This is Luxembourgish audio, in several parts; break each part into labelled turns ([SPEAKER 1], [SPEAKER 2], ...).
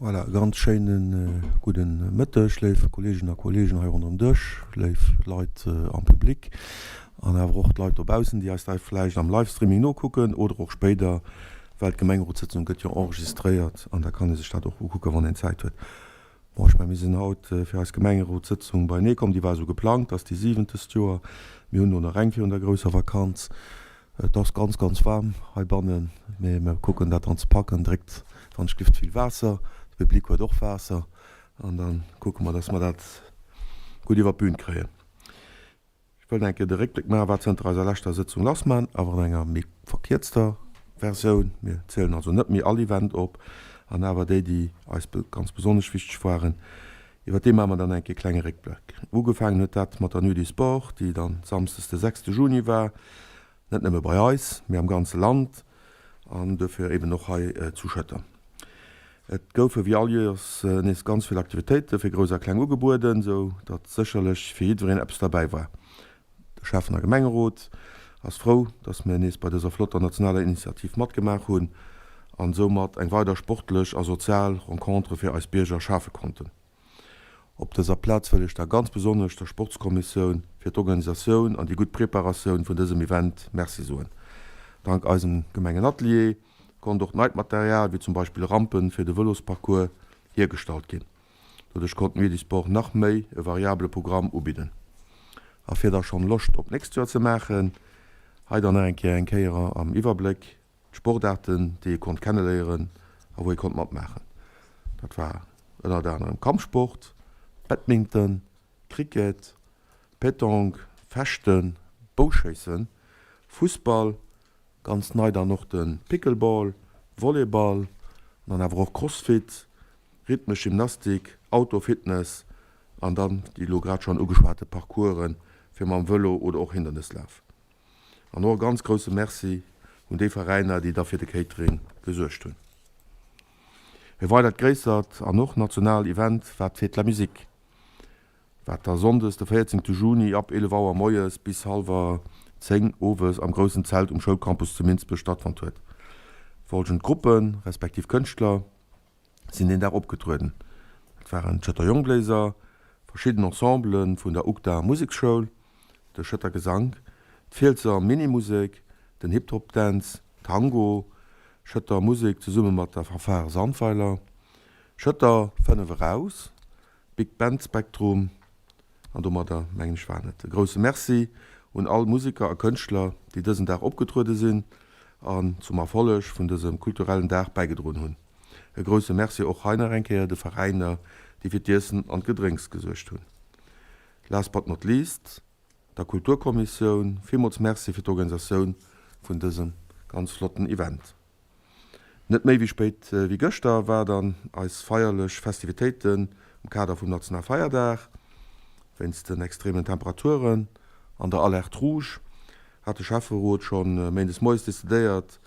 [SPEAKER 1] Voilà, e ganz schéine gudde Mëtteg, léif Kolleeginnen a Kolleegen hei ronderëm Dësch, léif Leit am Public an awer och d'Leit dobaussen, déi eis hei vläicht am Livestreaming nokucken oder och spéider, well d'Gemengerotssëtzung gëtt jo enregistréiert an da kann ee sech dat och ukucken, wann een Zäit huet. Bon, ech mengen, mir sinn haut fir eis Gemengerotssëtzung beienee komm. Déi war esou geplangt, ass déi siwent dëst Joer. Mir hunn elo nach eng virun der grousser Vakanz. Et ass ganz, ganz waarm heibannen, mee mir kucken dat dann ze packen. Dréckt wann ech gift vill Waasser, de Public huet och Waasser an da kucke mer, dass mer dat gutt iwwer d'Bün kréien. Ech wëll eng Kéier de Réckbléck maachen, wat zënter eiser leschter Sëtzung lass man, awer an enger méi verkierzter Versioun. Mir zielen also net méi all Event op, an awer déi, déi eis ganz besonnesch wichteg waren. Iwwer dee maache mer dann eng Kéier e klenge Réckbléck. Ugefaangen huet dat mat der Nuit du Sport, déi dann samsdes de sechste Juni war, net nëmme bei eis, mee am ganze Land an duerfir eben och hei zu Schëtter. Et goufe wéi all Joers nees ganz vill Aktivitéite fir Grouss a Kleng ugebueden, sou datt sécherlech fir jiddwereen eppes derbäi war. De Schäffen a Gemengerot ass frou, datt mir nees bei dëser flotter nationaler Initiativ matgemaach hunn an soumat eng weider sportlech a sozial Rencontre fir eis Bierger schafe konnten. Op dëser Plaz wëll ech da ganz besonnesch der Sportskommissioun fir d'Organisatioun an déi gutt Preparatioun vun dësem Event Merci soen. Dank eisem Gemengenatelier konnt och neit Material, wéi zum Beispill Rampen fir de Vëlosparcours, hiergestallt ginn. Doduerch konnt Medisport nach méi e variabele Programm ubidden. A fir da schonn Loscht op d'nächst Joer ze maachen, hei dann nach eng Kéier eng Kéier am Iwwerbléck d'Sportaarten, déi ee konnt kenneléieren a wou ee konnt matmaachen. Dat war ënnert anerem Kampfsport, Badminton, Cricket, Pétanque, Fechten, Bouschéissen, Fussball, Ganz nei dann och de Pickleball, Volleyball an dann awer och Crossfit, rhythmesch Gymnastik, Outdoor-Fitness an dann déi elo grad schonn ugeschwate Parcoursen fir mam Vëlo oder och Hindernislauf. An och e ganz grousse Merci un déi Veräiner, déi da fir de Catering gesuergt hunn. E weidert gréissert an och national Event war d'Fête de la Musique. Wat da sonndes de 14 Juni ab 11 Auer moies bis hallwer 10 owes am groussen Zelt um Schoulcampus zu Minsbech stattfonnt huet. Folgend Gruppen, respektiv Kënschtler sinn deen Dag opgetrueden. Dat waren d'Schëtter Jongbléiser, verschidden Ensemblen vun der UGDA Museksschoul, de Schëtter Gesank, d'Fielsser Minimusek, den Hip-Hop Dance, Tango, Schëtter Musek zesumme mat der Fanfare Sandweiler, Schëtter 5 eraus, Big Band Spektrum an domadder mengen ech war et. E grousse Merci un all Museker a Kënschtler déi dësen Dag opgetruede sinn an zum Erfolleg vun dësem kulturellen Dag bäigedroen hunn. E grousse Merci och hei nach eng Kéier de Veräiner déi fir d'Iessen an d'Gedrénks gesuergt hunn. Last but not least der Kulturkommissioun villmools Merci fir d'Organisatioun vun dësem ganz flotten Event. Net méi wéi spéit wéi gëschter war dann eis feierlech Festivitéiten am Kader vum Nationalfeierdag. Wéinst den extremen Temperaturen an der Alerte rouge hat de Schäfferot schonn méindes moies decidéiert,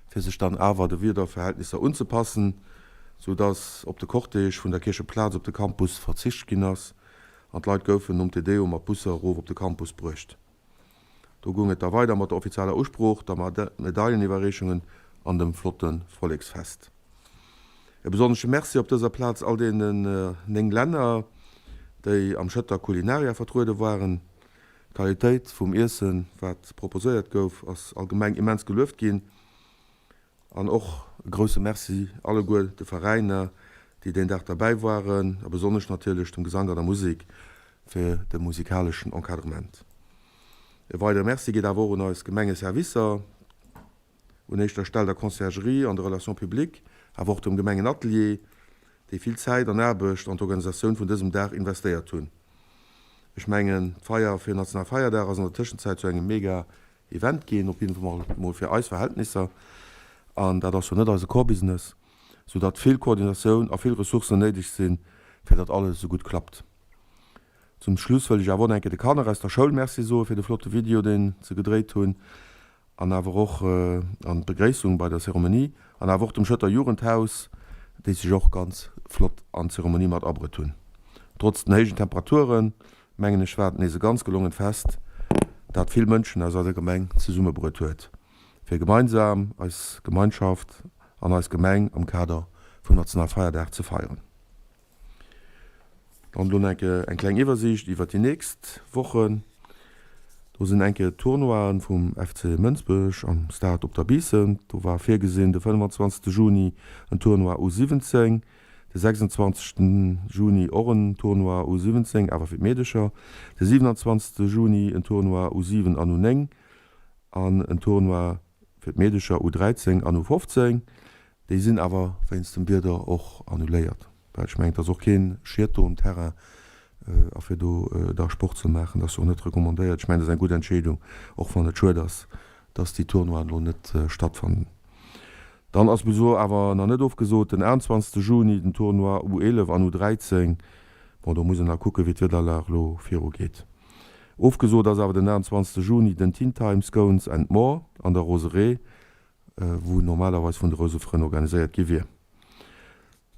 [SPEAKER 1] fir sech dann awer de Wiederverhältnisser unzepassen, sou dass op de Cortège vun der Kiercheplaz op de Campus verzicht ginn ass an d'Leit goufen nom Te Deum mat Busser erof op de Campus bruecht. Do goung et da weider mat der offizieller Usprooch, der Medaileniwwerreechungen an dem flotte Volleksfest. E besonnesche Merci op dëser Plaz all deenen 9 Länner, déi am Schëtter Culinaria vertruede waren. D'Qualitéit vum Iessen, wat proposéiert gouf, ass allgemeng immens gelueft ginn. An och e grousse Merci alleguer de Veräiner, déi deen Dag derbäi waren, a besonnesch natierlech dem Gesank an der Musek fir de musikaleschen Encadrement. E weidere Merci geet awer och un eis Gemengeservicer, un éischter Stell der Conciergerie an de Relations publiques, awer och dem Gemengenatelier, déi vill Zäit an Aarbecht an d'Organisatioun vun dësem Dag investéiert hunn. Ech mengen, d'Feier fir Nationalfeierdag ass an der Tëschenzäit zu engem mega Event ginn, op jidden Fall mol fir eis Verhältnisser, an dat ass jo net eise Core Business, sou datt vill Koordinatioun a vill Ressourcen néideg sinn, fir datt alles esou gutt klappt. Zum Schluss wëll ech awer och nach eng Kéier de Kanner aus der Schoul Merci soe fir de flotte Video, deen se gedréit hunn, an awer och an d'Begréissung bei der Zeremonie, an awer och dem Schëtter Jugendhaus, déi sech och ganz flott an d'Zeremonie mat abruet hunn. Trotz den héijen Temperaturen mengen ech, war et nees e ganz gelongent Fest, dat vill Mënschen aus eiser Gemeng zesummebruet huet, fir gemeinsam eis Gemeinschaft an eis Gemeng am Kader. vum Nationalfeierdag ze feieren. Dann elo nach eng kleng Iwwersiicht iwwert déi nächst Wochen. Do sinn eng Kéier d'Tournoien vum FC Mënsbech am Stade op der Biissen. Do war virgesinn de 25 Juni en Tournoi U 17, de 26 Juni och en Tournoi U 17, awer fir d'Meedecher, de 27 Juni en Tournoi U 7 an U 9 an en Tournoi fir d'Meedecher U 13 an U 15. Déi sinn awer wéinst dem Wieder och annuléiert, well ech mengen, et ass och kee Schiet do um Terrain a fir do da Sport ze maachen, dat ass jo och net recommandéiert. Ech mengen, dat ass eng gutt Entscheedung, och wann et schued ass, dass déi Tournoien elo net stattfannen. Dann ass bis elo awer nach net ofgesot den 21 Juni den Tournoi U11 an U13. Bon, do muss een nach kucken, wéi d'Wiederlag elo virugeet. Ofgesot ass awer den 28 Juni den Teen Time Scones and More an der Roseraie. wou normalerweis vun de Rousefrënn organiséiert gi wier.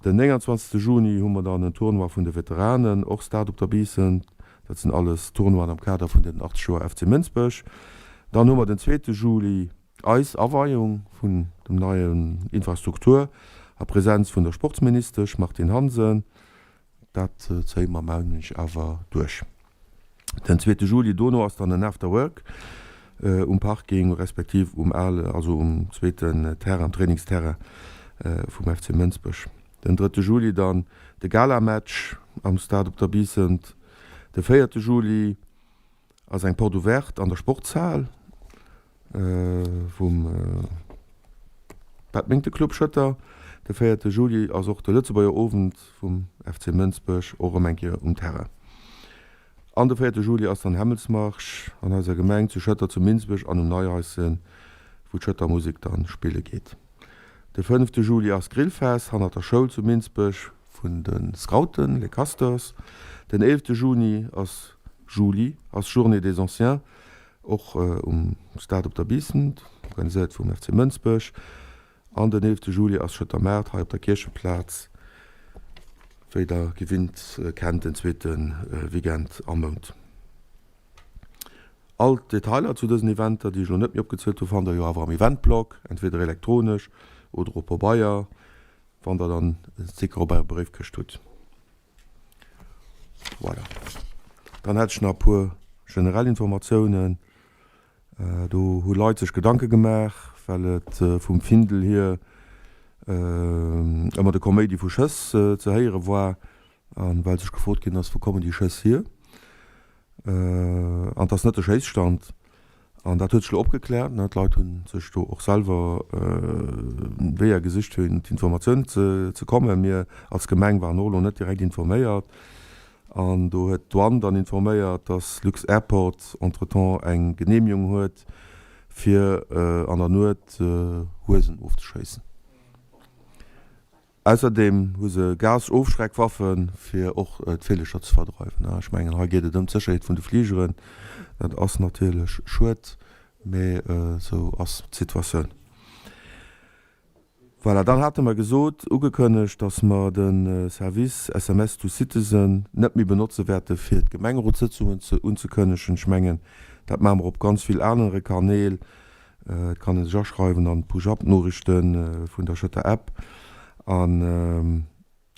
[SPEAKER 1] Den 29 Juni hu mer dann en Tournoi vun de Veteranen, och Stade op der Biissen. Dat sinn alles Tournoien am Kader vun den 80 Joer FC Mënsbech. Dann hu mer den zweete Juli eis Aweiung vun dem neien Infrastruktur a Präsenz vun der Sportsministesch Martine Hansen. Dat zéie mer mengen ech awer duerch. Den zweete Juli dono ass dann en After Work um Parking respektiv um ale, also um zweeten Terrain, Trainingsterrain vum FC Mënsbech. Den drëtte Juli dann de Gala-Match am Stade op der Biissent. De véierte Juli ass eng Porte ouverte an der Sportshal vum Badminton-Club Schëtter. De véierte Juli ass och de Lëtzebuerger Owend vum FC Mënsbech, och erëm eng Kéier um Terrain. An de véierte Juli ass dann Hämmelsmarsch an eiser Gemeng, zu Schëtter, zu Minsbech an um Neihaischen, wou d'Schëtter Musek dann spille geet. De fënnefte Juli ass Grillfest hannert der Schoul zu Minsbech vun de Scouten, les Castors. Den eelfte Juni ass Juli ass Journée des Anciens, och um Stade op der Biissen, organiséiert vum FC Mënsbech. An den eelfte Juli ass Schëtter Maart hei op der Kiercheplaz, wéi der gewinnt kennt, den zweete Weekend am Mount. All d'Detailer zu dësen Eventer, déi ech elo net méi opgezielt hu, fannt der jo awer am Eventblog, entweder elektronesch oder op Pabeier, wann der dann en Sticker op ärer Bréifkëscht hutt. Voilà. Dann hätt ech nach e puer generell Informatiounen. Do hu Leit sech Gedanke gemaach, well et vum Findel hier ëmmer de Koméidi vu Schëss ze héiere war a well sech gefrot ginn ass, wou kommen déi Schëss hier? An et ass net de Schéisstand. An dat huet sech elo opgekläert. D'Leit hu sech do och selwer Weeër gesicht, fir un d'Informatioun ze kommen. Mir als Gemeng waren och elo net direkt informéiert. An do huet d'Douane dann informéiert, dass lux-Airport entretemps eng Genehmigung huet, fir an der Nuet Huesen ofzeschéissen. Ausserdeem hu se Gasofschreckwaffe fir och d'Villecher ze verdreiwen. Ech mengen, hei geet et ëm d'Sécherheet vun de Fligeren. Dat ass natierlech schued, mee esou ass d'Situatioun. Voilà, dann hate mer gesot, ugekënnegt, datt mer de Service SMS to Citizen net méi benotze wäerte fir d'Gemengerotssëtzungen unzekënnegen. Ech mengen, dat maache mer op ganz vill anere Kanäl. Et kann ee sech aschreiwen an d'Push-Up-Noriichte vun der Schëtter App. An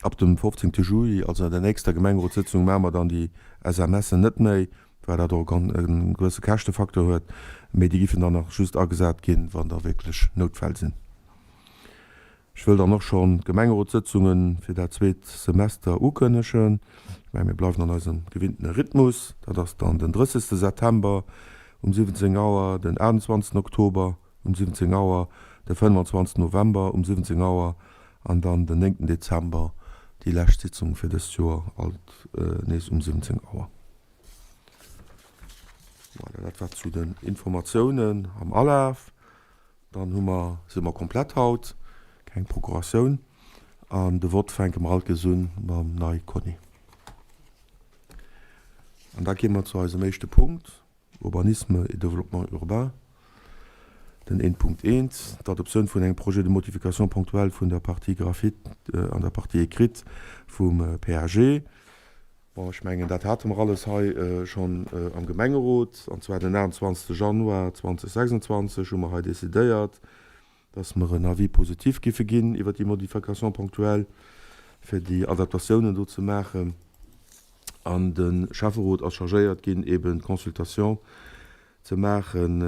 [SPEAKER 1] ab dem 15 Juli, also an der nächster Gemengerotssëtzung, maache mer dann déi SMSen net méi, well dat och e gewësse Käschtefaktor huet. Mee déi giffen dann nach just agesat ginn, wann da wierklech Noutfäll sinn. Ech wëll dann och schonn d'Gemengerotssëtzunge fir dat zweet Semester ukënnegen. Ech mengen, mir bleiwen an eisem gewinntene Rhythmus. Dat ass dann den 30 September um 17 Auer, den 28 Oktober um 17 Auer, de 25 November um 17 Auer an dann den 9 Dezember déi lescht Sitzung fir dëst Joer, alt nees um 17 Auer. Voilà, dat war zu den Informatiounen am Alaf. Dann hu mer, si mer komplett haut, keng Procuratioun. An de Vott fänke mer alt nees un mam Ney Conny. An da gi mer zu eisem éischte Punkt, Urbanisme et développement urbain, den 1.1, d'Adoptioun vun engem Projet de modification ponctuelle vun der Partie graphique an der Partie écrite vum PAG. Bon, ech mengen, dat hate mer alles hei schonn am Gemengerot, an zwar den 28 Januar 2026 hu mer hei decidéiert. Dass mer en Avis positif giffe ginn iwwert déi Modification ponctuelle, fir déi Adaptatiounen do ze maachen. An de Schäfferot ass chargéiert ginn, eben d'Consultation ze maachen,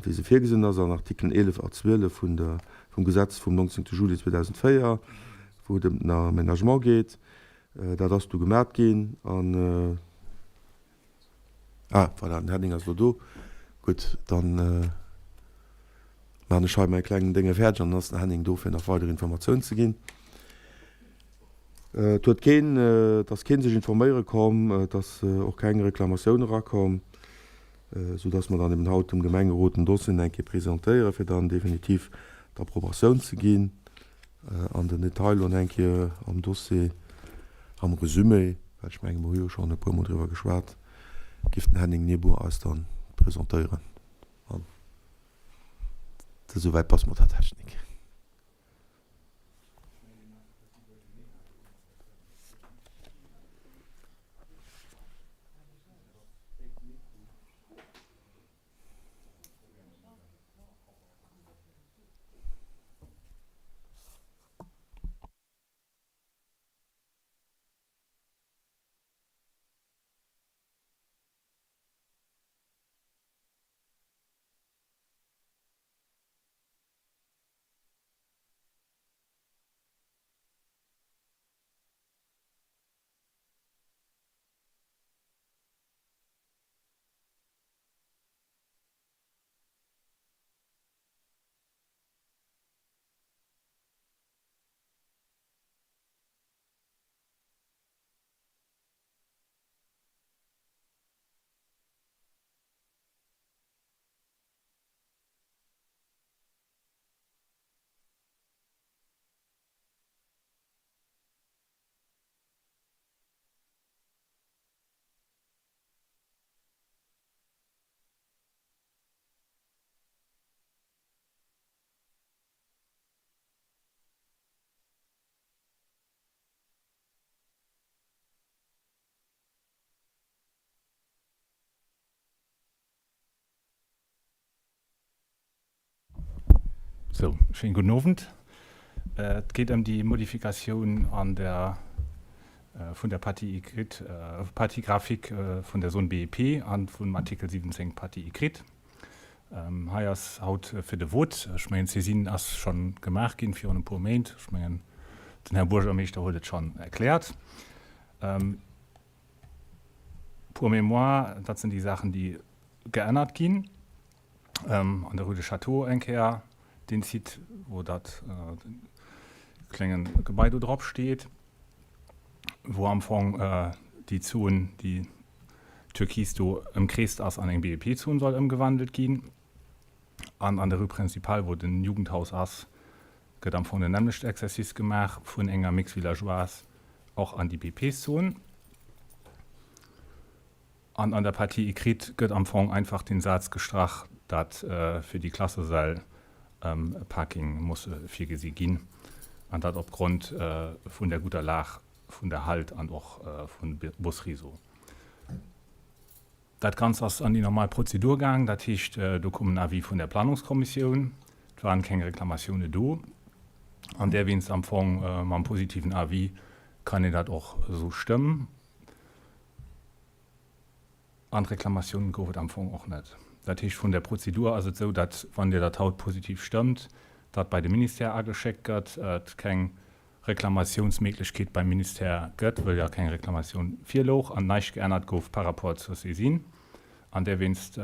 [SPEAKER 1] wéi se virgesinn ass an Artikelen 11 a 12 vun der, vum Gesetz vum 19. Juli 2004, wou et ëm den Aménagement geet. Dat ass du gemat ginn an. Ah, voilà, den Henning ass elo do. Gutt, dann maachen ech hei mäi klengen Dénge fäerdeg an dann ass den Henning do, fir nach weider Informatiounen ze ginn. Et huet keen, et ass kee sech informéiere komm, et ass och keng Reklamatioun erakomm, soudass mer dann eben haut dem Gemengerot den Dossier eng Kéier presentéieren, fir dann definitiv d'Approbatioun ze ginn. An den Detail elo eng Kéier am Dossier, am Resumé, well ech menge mer hu jo schonn e puermol driwwer geschwat, géif den Henning Niebuhr eis dann presentéieren, wann s de esouwäit bass mat der Technik.
[SPEAKER 2] Sou, schéinen gudden Owend. Et geet ëm déi Modifikatioun an der vun der Partie écrite, Partie graphique vun der Zone BEP an vum Artikel 17 Partie écrite. Hei ass haut fir de Vote. Ech mengen, d'Saisine ass scho gemaach ginn virun e puer Méint. Ech mengen, den Här Buergermeeschter huet et schonn erkläert. Pour mémoire, dat sinn déi Saachen, déi geännert ginn. An der Rue de Château eng Kéier deen Site, wou dat klénge Gebai do drop steet, wou am Fong déi Zon, déi türkis do ëmkreest ass, an eng BEP-Zon soll ëmgewandelt ginn. An an der Rue Principale, wou den Jugendhaus ass, gëtt am Fong den nämmlechte Exercice gemaach vun enger Mixed Villageoise och an déi BP-Zon. An an der Partie écrite gëtt am Fong einfach den Saz gestrach, dat fir déi Klassesäll e Parking muss virgesi ginn, an dat opgrond vun der gudder Lag vun der Halt an och vun Busréseau. Dat Ganzt ass an déi normal Prozedur gaang, dat heescht, do koum en Avis vun der Planungskommissioun, et waren keng Reklamatioune do, an därwéinst am Fong mam positiven Avis kann een dat och esou stëmmen. An Reklamatiounen gouf et am Fong och net. Dat heescht, vun der Prozedur ass et esou, datt, wann Dir dat haut positiv stëmmt, dat bei de Ministère ageschéckt gëtt, et keng Reklamatiounsméiglechkeet beim Ministère gëtt, wëll jo keng Reklamatioun virlouch an näischt geännert gouf par rapport zur Saisine. An därwéinst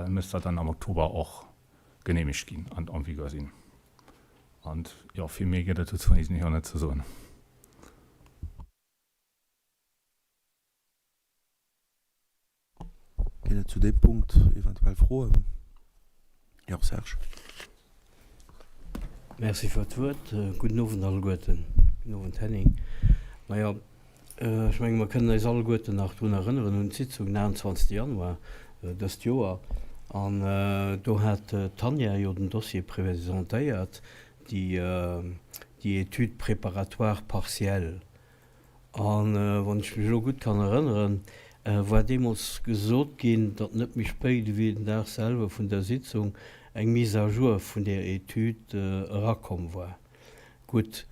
[SPEAKER 2] müsst dat dann am Oktober och genehmegt ginn an en vigueur sinn. An, jo, vill méi gëtt et dozou eigentlech och net ze soen.
[SPEAKER 1] Ginn et zu deem Punkt eventuell Froen? Jo, Serge.
[SPEAKER 3] Merci fir d'Wuert. Gudden Owend alleguerten. Gudden Owend Henning. Majo, ech menge mer kënnen eis alleguerten nach drun erënneren un d'Sitzung den 28 Januar dëst Joer. An do hat d'Tanja jo den Dossier presentéiert, déi, déi Étude préparatoire partielle. A wann ech mech elo gutt kann erënneren, war deemools gesot ginn, datt net méi spéit ewéi den Dag selwer vun der Sitzung. eng Mise à jour vun där Etüd erakomm war. Gutt,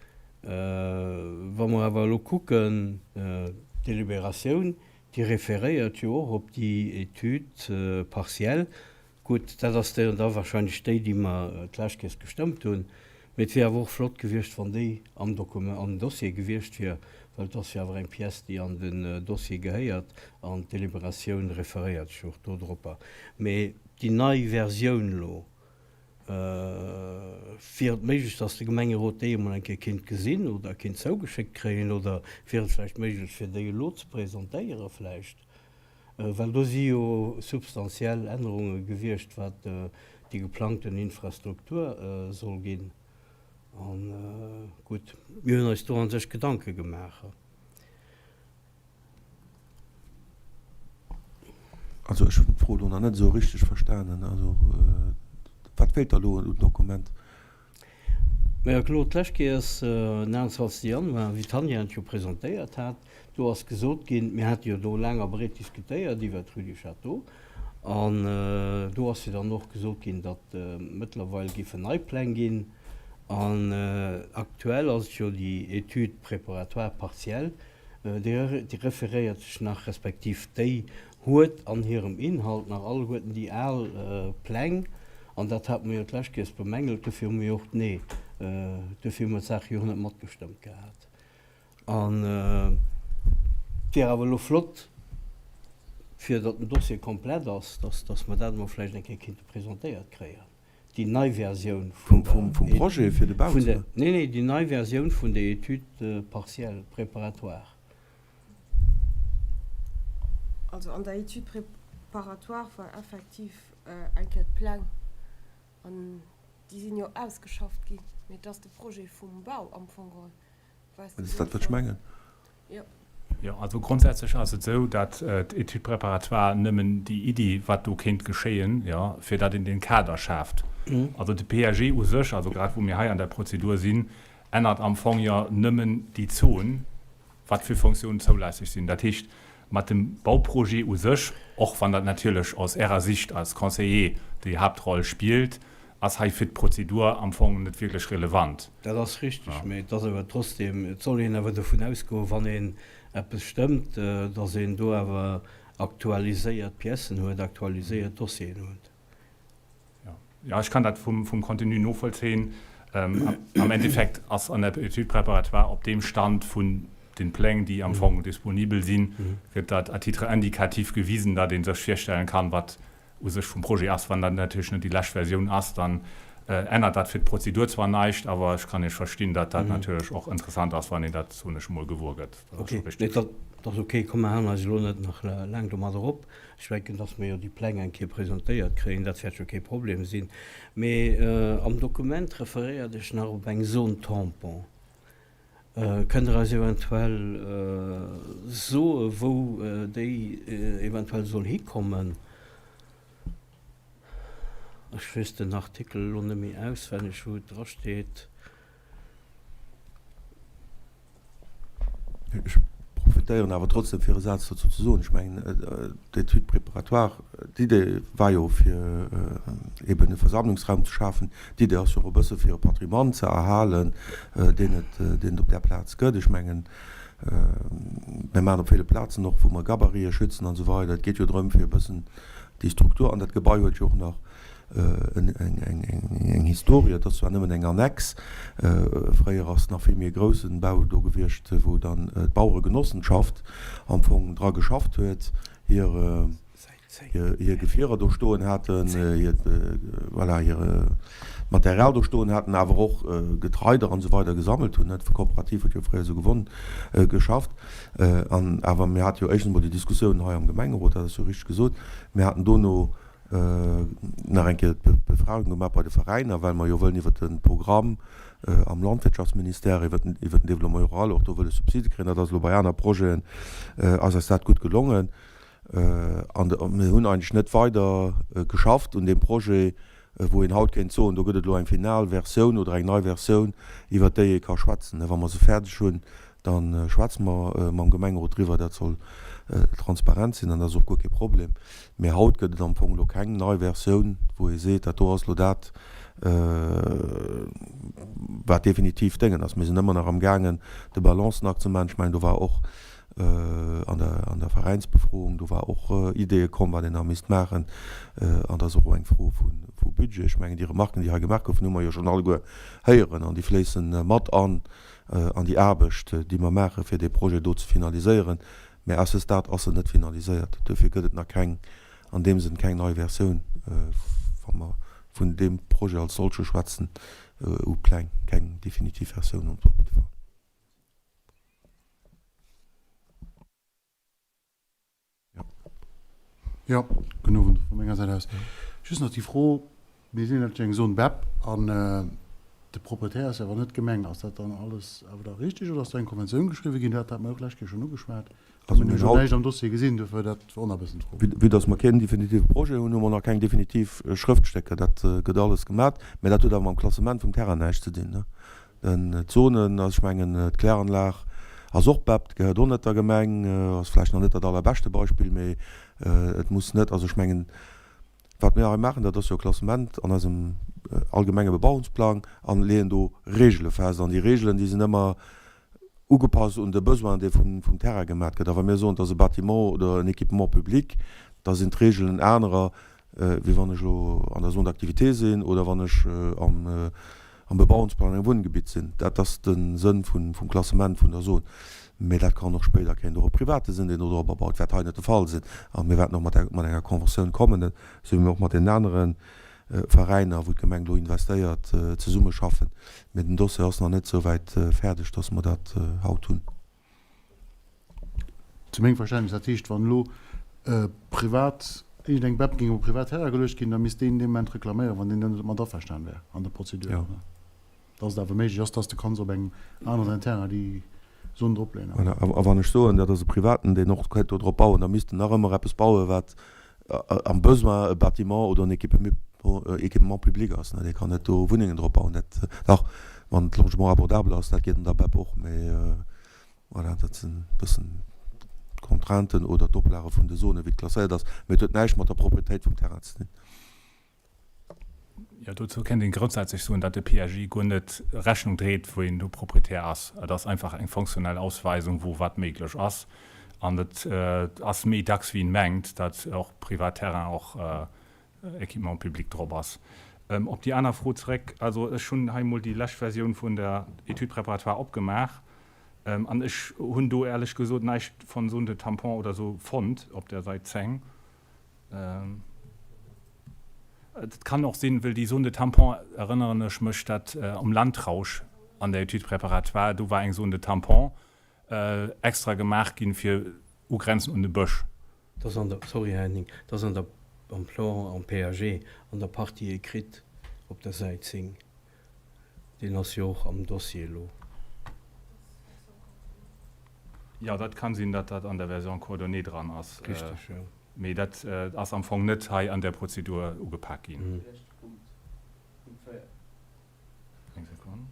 [SPEAKER 3] wa mer awer elo kucken, d'Deliberatioun, déi referéiert jo och op déi Étude partielle. Gutt, dat ass déi da wahrscheinlech déi, déi mer d'lescht Kéiers gestëmmt hunn. Mee et wier awer och flott gewiescht, wann déi am Dokument, am Dossier gewiescht wier, well et ass jo awer eng Pièce, déi an den Dossier gehéiert an d'Deliberatioun referéiert sech och dodropper. Mee déi nei Versioun elo, wier et méiglech, dass de Gemengerot déi emol eng Kéier kinnt gesinn oder kinnt zougeschéckt kréien oder wier et vläicht méiglech, fir déi elo ze presentéiere vläicht? Well do si jo substantiell Ännerunge gewiescht, wat déi geplangten Infrastruktur soll ginn. A gutt, mir hunn eis do a sech Gedanke gemaach.
[SPEAKER 1] Also ech hunn d'Fro elo nach net esou richteg verstanen. Also wat feelt da elo un Dokument?
[SPEAKER 3] Majo, Claude, d'lescht Kéiers, den 29 Januar, wéi d'Tanja et jo presentéiert hat, do ass gesot ginn, mir hate jo do laang a breet diskutéiert iwwert d'Rue du Château, an do ass jo dann och gesot ginn, datt mëttlerweil géifen nei Pläng ginn. An aktuell ass et jo déi Étude préparatoire partielle, déi referéiert sech nach, respektiv déi huet an hirem Inhalt nach alleguerten déi al Pläng, an dat hate mer jo d'lescht Kéiers bemängelt, dofir hu mir jo och d'Nee, dofir hu mer d'Saach jo och net matgestëmmt gehat. An et wier awer elo flott, fir datt den Dossier komplett ass, datt, datt mer dat emol vläicht eng Kéier kinnte presentéiert kréien, déi nei Versioun vun der.
[SPEAKER 1] Vum Projet fir de Bau ze.
[SPEAKER 3] Nee, nee, déi nei Versioun vun der Étude partielle préparatoire.
[SPEAKER 4] Also an der Étude préparatoire war effektiv eng Kéier d'Pläng an déi sinn jo ausgeschafft ginn, mee et ass de Projet vum Bau am Fong geholl,
[SPEAKER 1] wat Dat ass dat, wat ech mengen.
[SPEAKER 2] Jo. Jo, also grondsätzlech ass et esou, datt d'Étude préparatoire nëmmen déi Iddi, wat do kéint geschéien, jo, fir datt een dee Kader schaaft. Also de PAG u sech, also grad wou mir hei an der Prozedur sinn, ännert am Fong jo nëmmen déi Zon, wat fir Fonctiounen zoulässeg sinn. Dat heescht, mat dem Bauprojet u sech, och wann dat natierlech aus Ärer Sicht als Conseiller déi Haaptroll spillt, ass hei fir d'Prozedur am Fong net wierklech relevant.
[SPEAKER 3] Dat ass richteg, mä et ass awer trotzdem, et soll een awer dovun ausgoen, wann een eppes stëmmt, datt een do awer aktualiséiert Piècen huet, aktualiséiert Dossieren huet.
[SPEAKER 2] Jo, ech kann dat vum Contenu novollzéien. Am Endeffekt ass an der Étude préparatoire op deem Stand vun den Pläng, déi am Fong disponibel sinn, gëtt dat à titre indicatif gewisen, datt ee sech virstellen kann, wat u sech vum Projet ass. Wann dat natierlech net déi lescht Versioun ass, dann ännert dat fir d'Prozedur zwar näischt, awer ech kann Iech verstinn, datt dat natierlech och interessant ass, wann een dat, soen ech emol, gewuer gëtt.
[SPEAKER 3] Dat ass scho richteg. Ok, dat ass ok. Komm, mer halen eis elo net nach laang domadder op. Ech denken, dass mer jo déi Pläng eng Kéier presentéiert kréien, dat wäert jo kee Problem sinn. Mee am Dokument referéiert ech nach op eng Zone tampon. Kënnt Der eis eventuell soe wou déi eventuell soll hikommen? Ech weess den Artikel elo net méi auswenneg, wou et drasteet.
[SPEAKER 1] Ech profitéieren awer trotzdem fir e Saz dozou ze soen. Ech mengen, d'Étude préparatoire, d'Idee war jo fir eben e Versammlungsraum ze schafen. D'Idee ass jo och e bësse fir e Patrimoine ze erhalen, deen et, deen et op där Plaz gëtt. Ech mengen, mir maachen op ville Plazen och, wou mer Gabarite schützen an esou weider. Et geet jo drëm fir e bëssen déi Struktur, an dat Gebai huet jo och nach eng Historie, et ass zwar nëmmen eng Annex, fréier ass nach vill méi e groussen Bau do gewiescht, wou dann d'Baueregenossenschaft am Fong dra geschafft huet, hir hir Gefierer do stoen haten, hiert, voilà, hir Material do stoen haten, awer och Getreider an esou weider gesammelt hunn. D'Kooperativ huet jo fréier esou gewonn, geschafft. An awer mir hate jo éischtens emol déi Diskussioun hei am Gemengerot, dat ass jo richteg gesot. Mir haten dono nach eng Kéier d'Befragung gemaach bei de Veräiner, well mer jo wëllen iwwert de Programm am Landwirtschaftsministère, iwwert den Développement rural och do wëlle Subside kréien. Dat ass elo bei aner Projeten ass eis dat gutt gelongen. An mir hunn eigentlech net weider geschafft un deem Projet, wou een haut kéint soen, do gëtt et elo eng final Versioun oder eng nei Versioun, iwwert déi ee ka schwätzen. Wa mer se fäerdeg hunn, Da schwätze mer mam Gemengerot driwwer. Dat soll transparent sinn an dat ass och guer kee Problem. Mee haut gëtt et am Fong elo keng nei Versioun, wou ee seet, dat do ass elo dat, wat definitiv Déngen ass. Mir sinn ëmmer nach amgaangen, de Balancenakt ze maachen. Ech mengen, do war och an der, an der Veräinsbefroung, do war och Ideeë komm, wat een nach misst maachen. An dat ass och eng Fro vu, vu Budget. Ech mengen, déi Remarken, déi hei gemaach goufen, hu mer jo schonn alleguer héieren an déi fléisse mat an an déi Aarbecht, déi mer maachen, fir dee Projet do ze finaliséieren. Mä à ce stade ass en net finaliséiert. Duerfir gëtt et nach keng, an deem Sënn keng nei Versioun, wa mer vun deem Projet als solche schwätzen, u Pläng, keng definitiv Versioun op jidde Fall.
[SPEAKER 5] Jo, gudden Owend och vu menger Säit aus. Just nach déi Fro, Mir sinn natierlech eng Zone BEP an de Proprietär ass jo awer net d'Gemeng. Ass dat dann alles awer da richtig oder ass do eng Konventioun geschriwwen ginn? Dir hat dat mer och d'lescht Kéier schonn ugeschwat. Also mir hunn elo näischt am Dossier gesinn, duerfir dat wor och nach e bëssen d'Fro.
[SPEAKER 1] Vue dass mer keen definitive Projet hunn, hu mer nach keng definitiv Schrëftstécker. Dat gëtt alles gemat, mä dat huet awer mam Klassement vum Terrain näischt ze dinn. D'Zonen, also ech mengen d'Kläranlag ass och BEP, gehéiert och net der Gemeng, ass vläicht nach net dat allerbeschte Beispill, mee et muss net, also ech mengen, wat mir hei maachen, dat ass jo e Klassement an eisem allgemenge Bebauungsplang an leeën do Regele fest an déi Regelen, déi sinn ëmmer ugepasst un de Besoin, dee vum Terrain gemat gëtt. A wa mir soen, et ass e Bâtiment oder en Équipement public, da sinn d'Regelen anerer, wéi wann ech elo an der Zone d'activité sinn oder wann ech am Bebauungsplang an engem Wunngebitt sinn. Dat ass de Sënn vum Klassement vun der Zone. Mä dat kann och spéider kéint och e Private sinn, deen do dorobber baut, wäert hei net de Fall sinn. A mir wäerten och mat enger Conventioun kommen, esou wéi mir och mat deenen anere Veräiner, wou d'Gemeng elo investéiert, zesummeschaffen. Mä den Dossier ass nach net esou wäit fäerdeg, dass mer dat haut hunn.
[SPEAKER 5] Zu mengem Verständnis, dat heescht, wann elo privat iergendeng BEP géing op e privat Terrain geluecht ginn, da misst deen dee Moment reklaméieren, wann deen dann net mat averstan wär an der Prozedur, oder? Dass et awer méiglech ass, dass de kanns op engem aneren Terrain déi Zon drop leeën.
[SPEAKER 1] Voilà. A wann ech soen, dat ass e Privaten, deen och kéint do drop bauen, da misst en nach ëmmer eppes bauen, wat am Besoin e Bâtiment oder en Équipement public ass. Dee kann net do Wunnengen drop bauen. Dat, dach, wann et Logement abordable ass, dat geet an der BEP och, mee voilà, dat sinn e bëssen d'Contrainten oder d'Oplage vun de Zonen, wéi et klasséiert ass. Mee et huet näischt mat der Proprietéit vum Terrain ze dinn.
[SPEAKER 2] Jo, dozou kéint een grondsätzlech soen, datt de PAG guer net Rechnung dréit, wou een do Proprietär ass. Et ass einfach eng fonctionnel Ausweisung, wou wat méiglech ass. An et ass méi dacks wéi een mengt, datt och privat Terrain och Équipement public drop ass. Op déi aner Fro zeréck, also ech hunn hei emol déi lescht Versioun vun der Étude préparatoire opgemaach an ech hunn do éierlech gesot näischt von Zone de tampon oder esou fonnt op der Sait 10. Et kann och sinn, well déi Zone de tampon, erënneren ech mech, dat um Landrausch an der Étude préparatoire, do war eng Zone de tampon extra gemaach ginn, fir ugrenzen un de Bësch.
[SPEAKER 3] Dat ass an der, sorry Här Henning, dat ass an der, am Plan, am PAG, an der Partie écrite op der Säit 10. Deen ass jo och am Dossier elo.
[SPEAKER 2] Jo, dat kann sinn, datt dat an der Version coordonnée dran ass.
[SPEAKER 3] Richteg, jo.
[SPEAKER 2] Mee dat ass am Fong net hei an där Prozedur ugepak ginn. Eng Sekonn.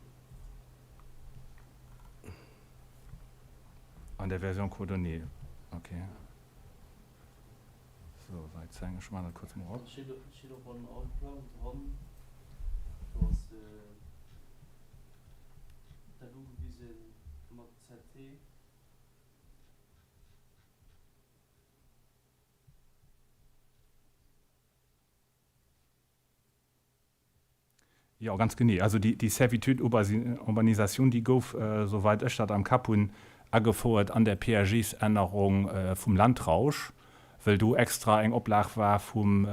[SPEAKER 2] An der Version coordonnée, okay. Sou, Säit 10, ech maachen dat kuerz mol op.
[SPEAKER 3] Dat steet och an all Plang dran. Do ass dat ugewisen mat ZT.
[SPEAKER 2] Jo, ganz genee. Also déi Servitude Urbanisation, déi gouf, souwäit ech dat am Kapp hunn, agefouert an der PAG-sÄnnerung vum Landrausch, well do extra eng Oplag war vum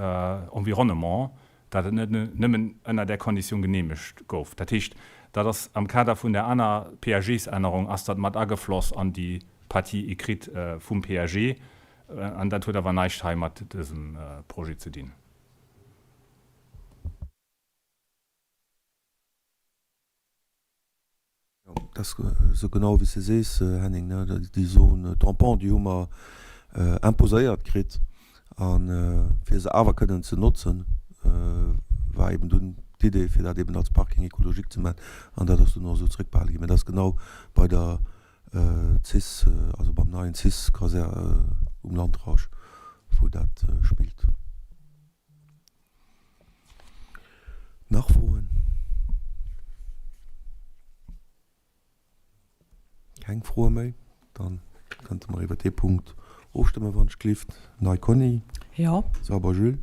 [SPEAKER 2] Environnement, datt et net nëmmen ënner där Konditioun geneemegt gouf. Dat heescht, dat ass am Kader vun där aner PAG-sÄnnerung ass dat mat agefloss an déi Partie écrite vum PAG. An dat huet awer näischt hei mat dësem Projet ze dinn.
[SPEAKER 1] Jo, dat ass esou genau wéi s de sees, Henning, ne. Déi Zone tampon, déi hu mer imposéiert kritt. A fir se awer kënnen ze notzen, war eben dunn d'Idee, fir dat eben als Parking écologique ze maachen. An dat ass dunn och esou zrëckbehale ginn. Mä dat ass genau bei der. Cis, also beim neien Cis Kasär um Landrausch, wou dat spillt. Nach Froen? Keng Froe méi? Dann kënnte mer iwwer dee Punkt ofstëmmen, wann ech glift. Nei Conny?
[SPEAKER 6] Jo.
[SPEAKER 1] Sauber Jules?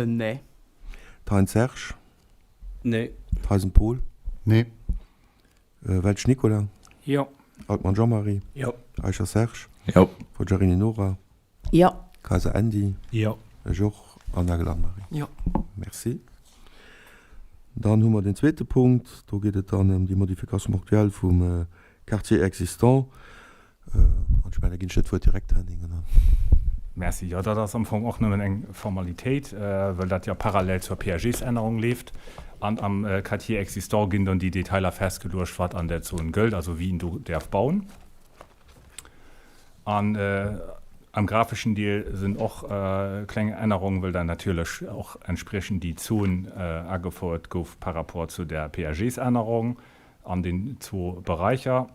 [SPEAKER 6] Nee.
[SPEAKER 1] Thein Serge?
[SPEAKER 3] Nee.
[SPEAKER 1] Theisen Paul?
[SPEAKER 5] Nee.
[SPEAKER 1] Welsch Nicolas?
[SPEAKER 2] Jo.
[SPEAKER 1] Altmann Jean-Marie?
[SPEAKER 3] Jo.
[SPEAKER 1] Eicher Serge?
[SPEAKER 7] Jo.
[SPEAKER 1] Forgiarini Nora?
[SPEAKER 6] Jo.
[SPEAKER 1] Kayser Andy?
[SPEAKER 2] Jo.
[SPEAKER 1] Ech och. An Nagel Anne-Marie?
[SPEAKER 6] Jo.
[SPEAKER 1] Merci. Dann hu mer den zweete Punkt. Do geet et dann ëm déi Modification ponctuelle vum Quartier existant. An ech mengen, da ginn ech dir d'Wuert direkt, Henning, an dann.
[SPEAKER 2] Merci. Jo, dat ass am Fong och nëmmen eng Formalitéit, well dat jo parallel zur PAG-Ännerung leeft. An am Quartier existant ginn dann déi Detailer festgeluecht, wat an där Zon gëllt, also wien do däerf bauen. An am grafeschen Deel sinn och kleng Ännerungen, well dann natierlech och entspriechend déi Zon agefouert gouf par rapport zu der PAG-Ännerung an den zwou Beräicher.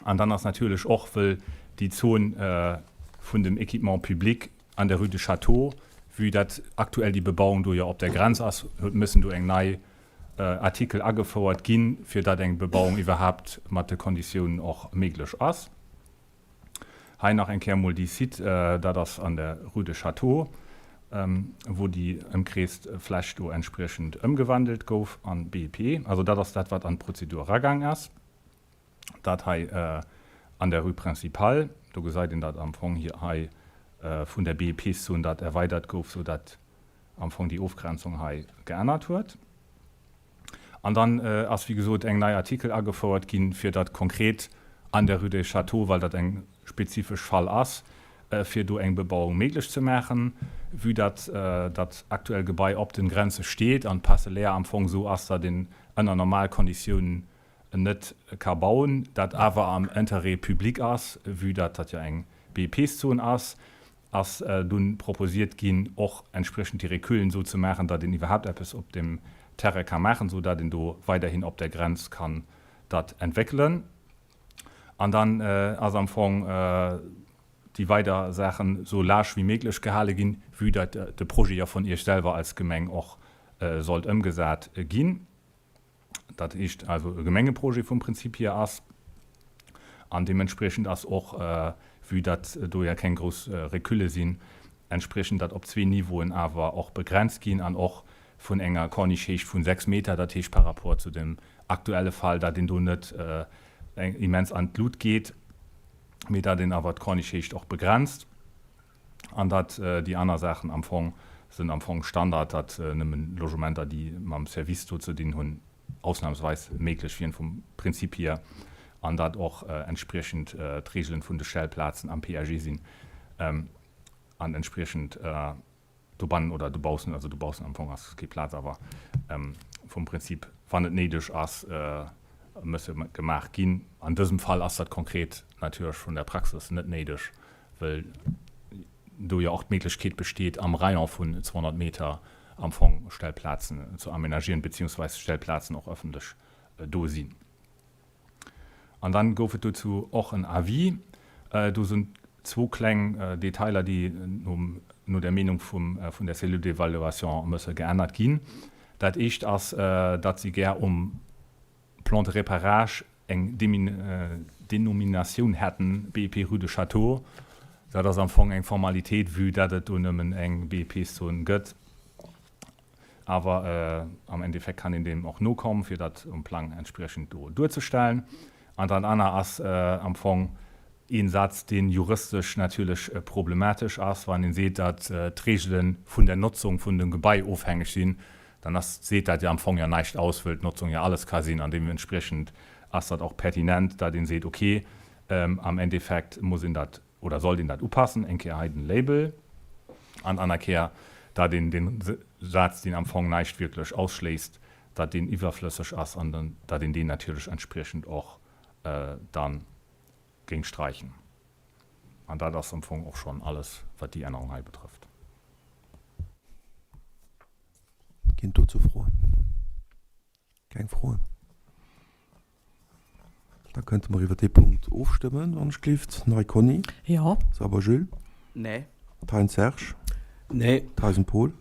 [SPEAKER 2] An dann ass natierlech och, wëll déi Zon vun dem Équipement public an der Rue de Château, vue dat aktuell déi Bebauung do jo op der Grenz ass, huet mëssen do eng nei Artikel agefouert ginn, fir datt eng Bebauung iwwerhaapt mat de Konditiounen och méiglech ass. Hei nach eng Kéier emol déi Site, dat ass an der Rue de Château, wou déi ëmkreest Fläch do entspriechend ëmgewandelt gouf an BEP. Also dat ass dat, wat an d'Prozedur eragaang ass. Dat hei an der Rue Principale, do gesäit een dat am Fong hei vun der BEP-Zon dat erweidert gouf, sou dat am Fong déi Ofgrenzung hei geännert huet. An dann ass, wéi gesot, eng nei Artikel agefouert ginn, fir datt konkret an der Rue des Châteaux, well dat eng spezifesch Fall ass, fir do eng Bebauung méiglech ze maachen, vue datt dat aktuell Gebai op den Grenze steet an d'Parcellaire am Fong esou ass, datt een ënner normal Konditiounen net ka bauen, dat awer am Intérêt public ass, vue datt dat jo eng BEPs-Zon ass, ass dunn proposiert ginn, och entspriechend déi Reculen esou ze maachen, datt een iwwerhaapt eppes op deem Terrain ka maachen, esou datt een do weiderhin op der Grenz kann dat entwéckelen. An dann ass am Fong déi weider Saachen esou large wéi méiglech gehale ginn, vue datt de Projet jo vun Iech selwer als Gemeng och sollt ëmgesat ginn. Dat heescht also e Gemengeprojet vum Prinzip hier ass. An deementspriechend ass och, vue datt do ja keng grouss Recule sinn, entspriechend dat op zwee Niveauen awer och begrenzt ginn an och vun enger Corniche-Héicht vun 6 Meter, dat heescht par rapport zu dem aktuelle Fall, datt een do net immens an d'Lut geet, mee datt een awer d'Corniche-Héicht och begrenzt. An datt déi aner Saachen am Fong sinn am Fong Standard, datt nëmmen Logementer, déi mam Service do ze dinn hunn, ausnahmsweis méiglech wieren vum Prinzip hier, an datt och entspriechend d'Reegelen vun de Stellplazen am PAG sinn an entspriechend dobannen oder dobaussen, also dobaussen am Fong ass kee Plaz, awer vum Prinzip, wann et néideg ass, mësse gemaach ginn. An dësem Fall ass dat konkret natierlech vun der Praxis net néideg, well do jo och d'Méiglechkeet besteet, am Rayon vun 200 Meter am Fong Stellplazen ze aménagieren, beziehungsweise Stellplazen och öffentlech do sinn. An dann gouf et dozou och en Avis. Do sinn zwou kleng Detailer, déi no der Meenung vum, vun der Cellule d'évaluation mësse geännert ginn. Dat éischt ass, datt si gär um Plan de réparage eng Denominatioun hätten, BEP Rue de Château. Dat ass am Fong eng Formalitéit, vue datt et do nëmmen eng BEP-Zon gëtt. Awer am Endeffekt kann een deem och nokommen, fir dat um Plang entspriechend do duerzestellen. An dat aner ass am Fong ee Saz, dee juristesch natierlech problematesch ass, wann ee seet, datt d'Regele vun der Notzung vun dem Gebai ofhängeg sinn, dann ass, seet dat jo am Fong jo näischt aus, wëll d'Notzung jo alles ka sinn. An deementspriechend ass dat och pertinent, datt ee seet, okay, am Endeffekt muss een dat oder sollt een dat upassen, eng Kéier hei den Label an aner Kéier, datt een den Saz, deen am Fong näischt wierklech ausschléisst, datt deen iwwerflësseg ass an datt een deen natierlech entspriechend och dann géing sträichen. An dat ass am Fong och schonn alles, wat déi Ännerung hei betrëfft.
[SPEAKER 1] Ginn dozou Froen? Keng Froen? Da kënnte mer iwwer dee Punkt ofstëmmen, wann ech gelift. Nei Conny.
[SPEAKER 6] Jo.
[SPEAKER 1] Sauber Jules.
[SPEAKER 7] Nee.
[SPEAKER 1] Thein Serge.
[SPEAKER 3] Nee.
[SPEAKER 1] Theisen Paul.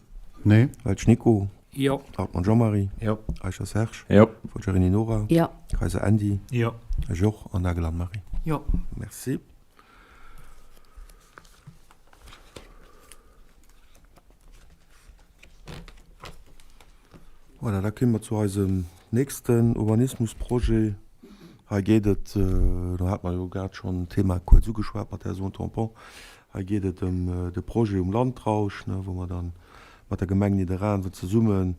[SPEAKER 5] Nee.
[SPEAKER 1] Welsch Nico.
[SPEAKER 2] Jo.
[SPEAKER 1] Hartmann Jean-Marie.
[SPEAKER 7] Jo.
[SPEAKER 1] Eicher Serge.
[SPEAKER 7] Jo.
[SPEAKER 1] Forgiarini Nora.
[SPEAKER 6] Jo.
[SPEAKER 1] Kayser Andy.
[SPEAKER 2] Jo.
[SPEAKER 1] Ech och. An Nagel Anne-Marie.
[SPEAKER 7] Jo.
[SPEAKER 1] Merci. Voilà, da kéime mer zu eisem nächsten Urbanismusprojet. Hei geet et, do hate mer jo grad schonn d'Thema kuerz ugeschwat mat där Zone tampon, hei geet et ëm de Projet um Landrausch, wou mer da mat der Gemeng Nidderaanwen zesummen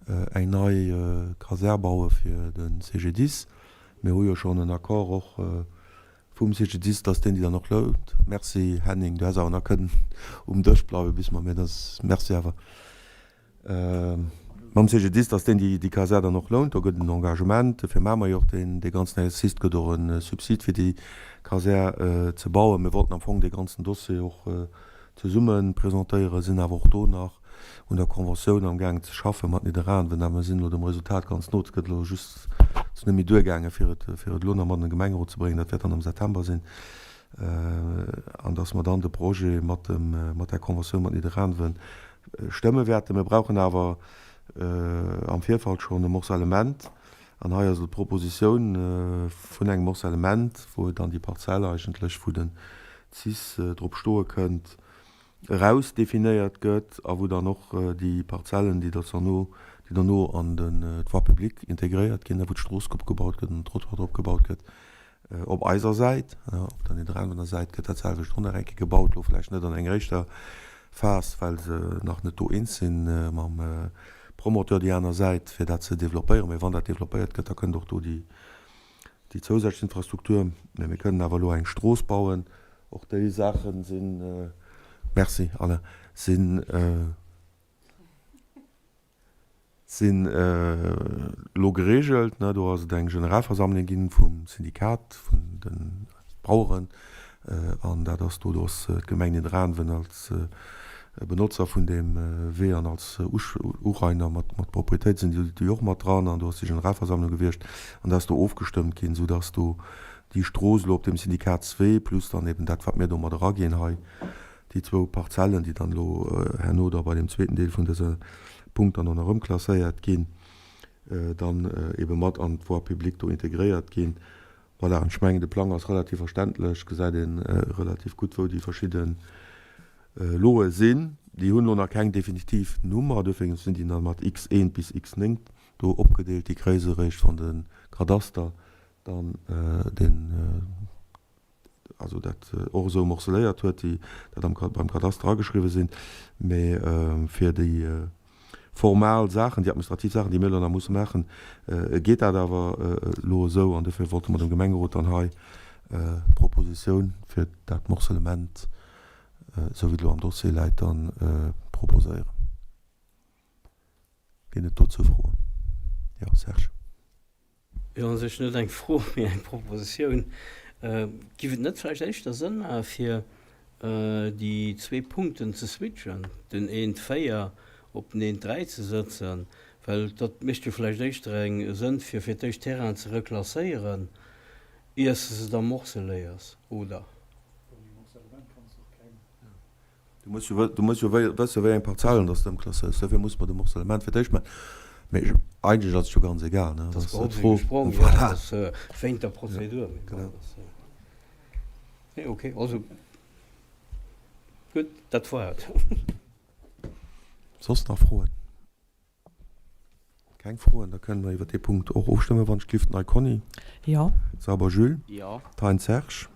[SPEAKER 1] eng nei Kasär baue fir de CGDIS. Mir hu jo schonn en Accord och vum CGDIS, dass deen déi dann och lount. Merci Henning, du häss awer nach kënnen um Dësch bleiwen, bis mer, mä dat ass, merci awer. Mam CGDIS, dass deen déi Kasär dann och lount, do gëtt en Engagement, dofir maache mer jo och deen, dee ganzen Exercice, et gëtt och e Subsid fir déi Kasär ze bauen. Mir wollten am Fong dee ganzen Dossier och zesumme presentéieren, sinn awer och do nach un der Conventioun am gaangen ze schaffe mat Nidderaanwen, awer mir sinn elo dem Resultat ganz no. Et gëtt elo just, et ass net méi duergaange fir et, fir et elo nach mat an de Gemengerot ze bréngen, dat wäert dann am September sinn, an dass mer dann de Projet mat dem, mat där Conventioun mat Nidderaanwen stëmme wäerten. Mir brauchen awer am Virfeld schonn e Morcellement, an hei ass elo d'Propositioun vun engem Morcellement, wou dann déi Parzell eigentlech, wou den cis drop stoe kënnt, eraus definéiert gëtt a wou dann och déi Parzellen, déi derno, déi derno an den d'Voie publique integréiert ginn, wou d'Strooss opgebaut gëtt an den Trottoir drop gebaut gëtt, op eiser Säit. Op der Nidderaanwener Säit gëtt dat selwecht och nach eng Kéier gebaut, elo vläicht net an enger éischter Phas, well se nach net do eens si mam Promoteur déi aner Säit, fir dat ze developpéieren. Mä wann dat developpéiert gëtt, da kënnt och do déi déi zousätzlech Infrastruktur, mä mir kënnen awer elo eng Strooss bauen, och déi Saache sinn, merci Alain, sinn, sinn elo geregelt. Do ass et eng Generalversammlung gi vum Syndikat vun de Baueren an dat ass do, do ass d'Gemeng Nidderaanwen als Benotzer vun deem Wee an als Urainer mat Proprietéit sinn déi och mat dran an do ass déi Generalversammlung gewiescht an dat ass do ofgestëmmt ginn, soudass do déi Strooss elo op dem Syndikatswee plus dann eben dat wat mir do mat eraginn hei, déi zwou Parzellen, déi dann elo herno da bei deem zweeten Deel vun dëser Punkt dann och nach ëmklasséiert ginn, dann ebe mat an d'Voie publique do integréiert ginn. Voilà, an ech mengen, de Plang ass relativ verständlech, gesäit ee relativ gutt, wou déi verschidde Loe sinn. Déi hunn elo nach keng definitiv Nummer, dofir sinn déi nach mat X1 bis X9 do opgedeelt. Déi kréie se eréischt, wann de Kadaster dann den, also dat och esou morceléiert huet, déi dat am, beim Kadaster ageschriwwen sinn. Mee fir déi formal Saachen, déi administrativ Saachen, déi mir elo nach musse maachen, geet dat awer elo esou. An dofir wollte mer dem Gemengerot dann hei d'Propositioun fir dat Morcellement, esou wéi et elo am Dossier läit, dann proposéieren. Ginn et dozou Froen? Jo, Serge.
[SPEAKER 3] Jo, u sech net eng Fro, mee eng Propositioun. Giff et net vläicht éischter Sënn maachen, fir déi zwee Punkten ze switchen, den eent 4 op den eent 3 ze sëtzen? Well dat mécht jo vläicht éischter eng Sënn, fir fir d'éischt Terrainen ze reklasséieren, iers de se da morceléiers, oder?
[SPEAKER 1] Du muss jo, du muss jo wëssen, wéi eng Parzellen dass de ëmklasséiers. Dofir muss mer de Morcellement fir d'éischt maachen. Mee ech, eigentlech ass et jo ganz egal, ne?
[SPEAKER 3] Dat ass d'Fro. Sprong, ja, dat ass wéint der Prozedur.
[SPEAKER 1] Genau.
[SPEAKER 3] Nee, okay, also gutt, dat war et.
[SPEAKER 1] Soss nach Froen? Keng Froen, da kënnen mer iwwer dee Punkt och ofstëmmen, wann ech gelift. Nei Conny.
[SPEAKER 6] Jo.
[SPEAKER 1] Sauber Jules.
[SPEAKER 7] Jo.
[SPEAKER 1] Thein Serge.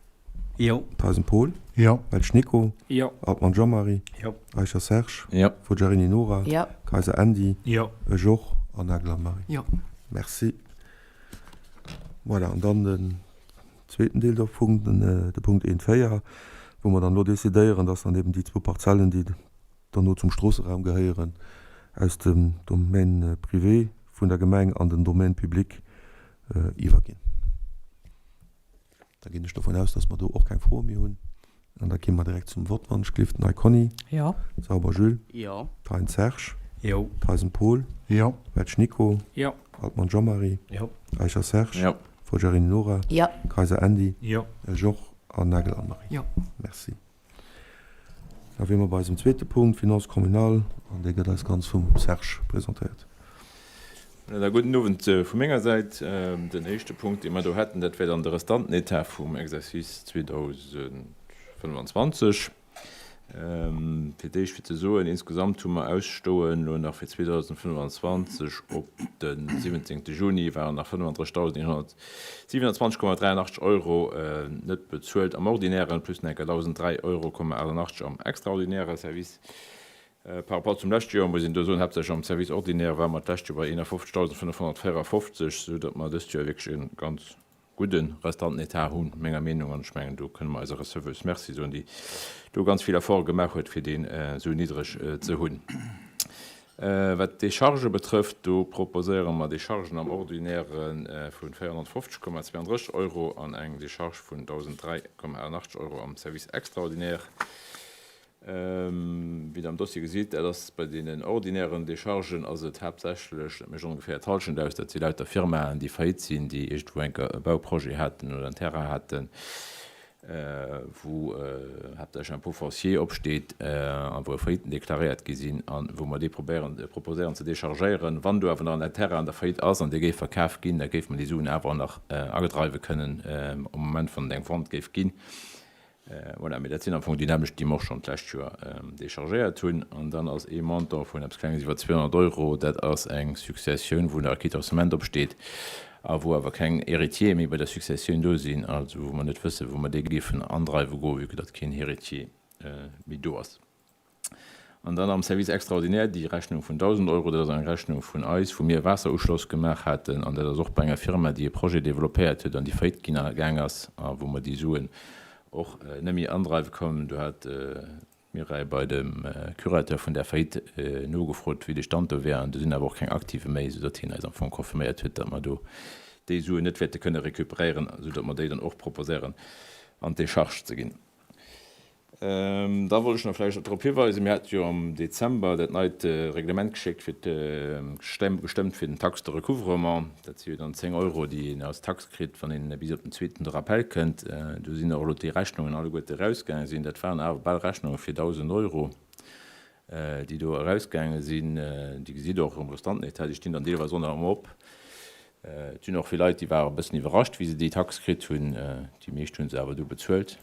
[SPEAKER 3] Jo.
[SPEAKER 1] Theisen Paul.
[SPEAKER 5] Jo.
[SPEAKER 1] Welsch Nico.
[SPEAKER 2] Jo.
[SPEAKER 1] Altmann Jean-Marie.
[SPEAKER 3] Jo.
[SPEAKER 1] Eicher Serge.
[SPEAKER 7] Jo.
[SPEAKER 1] Forgiarini Nora.
[SPEAKER 6] Jo.
[SPEAKER 1] Kayser Andy.
[SPEAKER 2] Jo.
[SPEAKER 1] Ech och. An Nagel Anne-Marie.
[SPEAKER 7] Jo.
[SPEAKER 1] Merci. Voilà, an dann den zweeten Deel dovun, de Punkt 1,4, wou mer dann elo decidéieren, dass dann eben déi zwou Parzellen, déi derno zum Stroosseraum gehéieren, aus dem Domaine privé vun der Gemeng an den Domaine public iwwerginn. Da ginn ech dovun aus, dass mer do och keng Froe méi hunn. An da gi mer direkt zum Vott, wann ech gelift. Nei Conny.
[SPEAKER 6] Jo.
[SPEAKER 1] Sauber Jules.
[SPEAKER 7] Jo.
[SPEAKER 1] Thein Serge.
[SPEAKER 3] Jo.
[SPEAKER 1] Theisen Paul.
[SPEAKER 5] Jo.
[SPEAKER 1] Welsch Nico.
[SPEAKER 2] Jo.
[SPEAKER 1] Altmann Jean-Marie.
[SPEAKER 3] Jo.
[SPEAKER 1] Eicher Serge.
[SPEAKER 7] Jo.
[SPEAKER 1] Forgiarini Nora.
[SPEAKER 6] Jo.
[SPEAKER 1] Kayser Andy.
[SPEAKER 2] Jo.
[SPEAKER 1] Georges an Nagel Anne-Marie.
[SPEAKER 6] Jo.
[SPEAKER 1] Merci. Da wiere mer bei eisem zweete Punkt, Finances communales, an dee gëtt eis ganz vum Serge presentéiert.
[SPEAKER 7] Da gudden Owend vu menger Säit. Den éischte Punkt, dee mer do hätten, dat wär dann de Restantenetat vum Exercice 2025. Fir d'éischt fir ze soen, insgesamt hu mer ausstoen elo nach fir 2025 op de 17 Juni waren nach 35.127,83 Euro net bezuelt am ordinären, plus nach enker 1.003,88 Euro am extraordinäre Service. Par rapport zum leschte Joer muss een do soen, haaptsächlech am Service ordinaire ware mer d'lescht Joer bei 51.554, esou datt mer dëst Joer wierklech e ganz gudde Restantenetat hunn, menger Meenung, an ech mengen, do kënne mer eiser Receveuse Merci soen, déi do ganz vill Efforte gemaach huet, fir deen esou niddreg ze hunn. Wat d'Déchargë betrëfft, do proposéiere mer Déchargen am Ordinaire vu 450,32 Euro an eng Décharge vun 1.003,88 Euro am Service extraordinaire. Wéi Der am Dossier gesitt, dat ass bei deenen ordinären Déchargen ass et haaptsächlech, dat mécht ongeféier d'Hallschent aus, dat si lauter Firmaen, déi faillite sinn, déi iergendwou eng Kéier e Bauprojet haten oder en Terrain haten, wou haaptsächlech Impôt foncier opsteet a wou Failliten deklaréiert gi sinn a wou mer déi probéieren, proposéieren ze déchargéieren. Wann do awer nach en Terrain an der Faillite ass an dee géif verkaf ginn, da géife mer déi Suen awer nach agedreiwe kënnen am Moment, wann et eng Vente géif ginn. Voilà, mee dat sinn am Fong déi nämmlecht, déi mer och schonn d'lescht Joer déchargéiert hunn. An dann ass ee Montant vun eppes Klenges iwwer 200 Euro, dat ass eng Successioun, wou nach e Quittancement opsteet a wou awer keng Héritiere méi bei der Successioun do sinn, also wou mer net wëssen, wou mer déi géifen andreiwe goen, vue que datt keen Héritier méi do ass. An dann am Service extraordinaire déi Rechnung vun 1.000 Euro, dat ass eng Rechnung vun eis, wou mir e Waasseruschloss gemaach haten. An dat ass och bei enger Firma, déi e Projet développéiert huet an déi faillite ginn a gaang ass a wou mer déi Suen och net méi andreiwe koumen. Do hat d'Mireille bei dem Curateur vun där Faillite nogefrot, wéi de Stand do wär. An do sinn awer och keng Aktive méi, soudatt hien eis am Fong confirméiert huet, datt mer do déi Suen net wäerte kënne recuperéieren, soudatt mer déi dann och proposéieren an d'Décharge ze ginn. Da wollt ech nach vläicht drop hiweisen, mir hate jo am Dezember dat neit Reglement geschéckt fir gestëmmt fir den Taxe de recouvrement. Dat si jo dann 10 Euro, déi een als Tax kritt, wann een bis op den zweeten de Rappel kënnt. Do sinn och elo déi Rechnungen alleguerte erausgaange sinn. Dat waren awer bal Rechnunge fir 1.000 Euro. déi do erausgaange sinn, déi gesitt Der och am Restantenetat, déi stinn dann deelweis och nach ëmmer op. Et sinn och vill Leit, déi ware e bëssen iwwerrascht, wéi se déi Tax kritt hunn. Déi meescht hu se awer du bezuelt.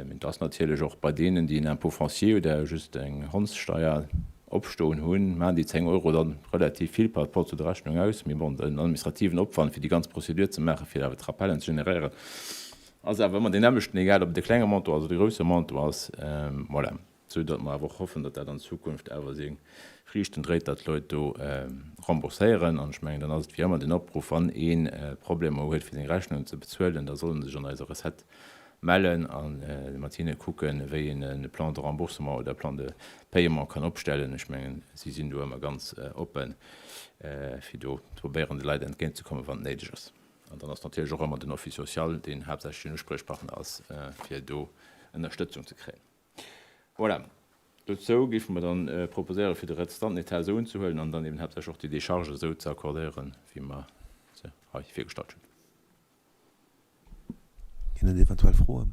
[SPEAKER 7] Mee et ass natierlech och bei deenen, déi en Impôt foncier oder just eng Hondssteier opstoen hunn, maachen déi 10 Euro dann relativ vill par rapport zu der Rechnung aus. Mee bon, den administrativen Opwand, fir déi ganz Prozedur ze maachen, fir awer d'Rappellen ze generéieren, ass awer ëmmer deen nämmlechten, egal ob et e klenge Montant ass oder e grousse Montant ass. Voilà. Sou datt mer awer och hoffen, datt dat an Zukunft awer seng Friichten dréit, datt d'Leit do rembourséieren. An ech mengen, dann ass et wéi ëmmer den Opruff, wann ee Problemer huet fir seng Rechnungen ze bezuelen, da soll en sech an eiser Recette mellen a mat hinne kucken, wéi een e Plan de remboursement oder e Plan de paiement kann opstellen. Ech mengen, si sinn do ëmmer ganz oppen, fir do ze probéieren, de Leit entgéintzekommen, wann et néideg ass. An dann ass natierlech och ëmmer den Office social, deen haaptsächlech den Uspriechpartner ass, fir do Ënnerstëtzung ze kréien. Voilà. Dozou géife mer dann proposéieren, fir de Restantenetat esou unzehuelen an dann eben haaptsächlech och déi Décharge esou ze accordéieren, wéi mer se hei virgestallt hunn.
[SPEAKER 1] Ginn et eventuell Froen?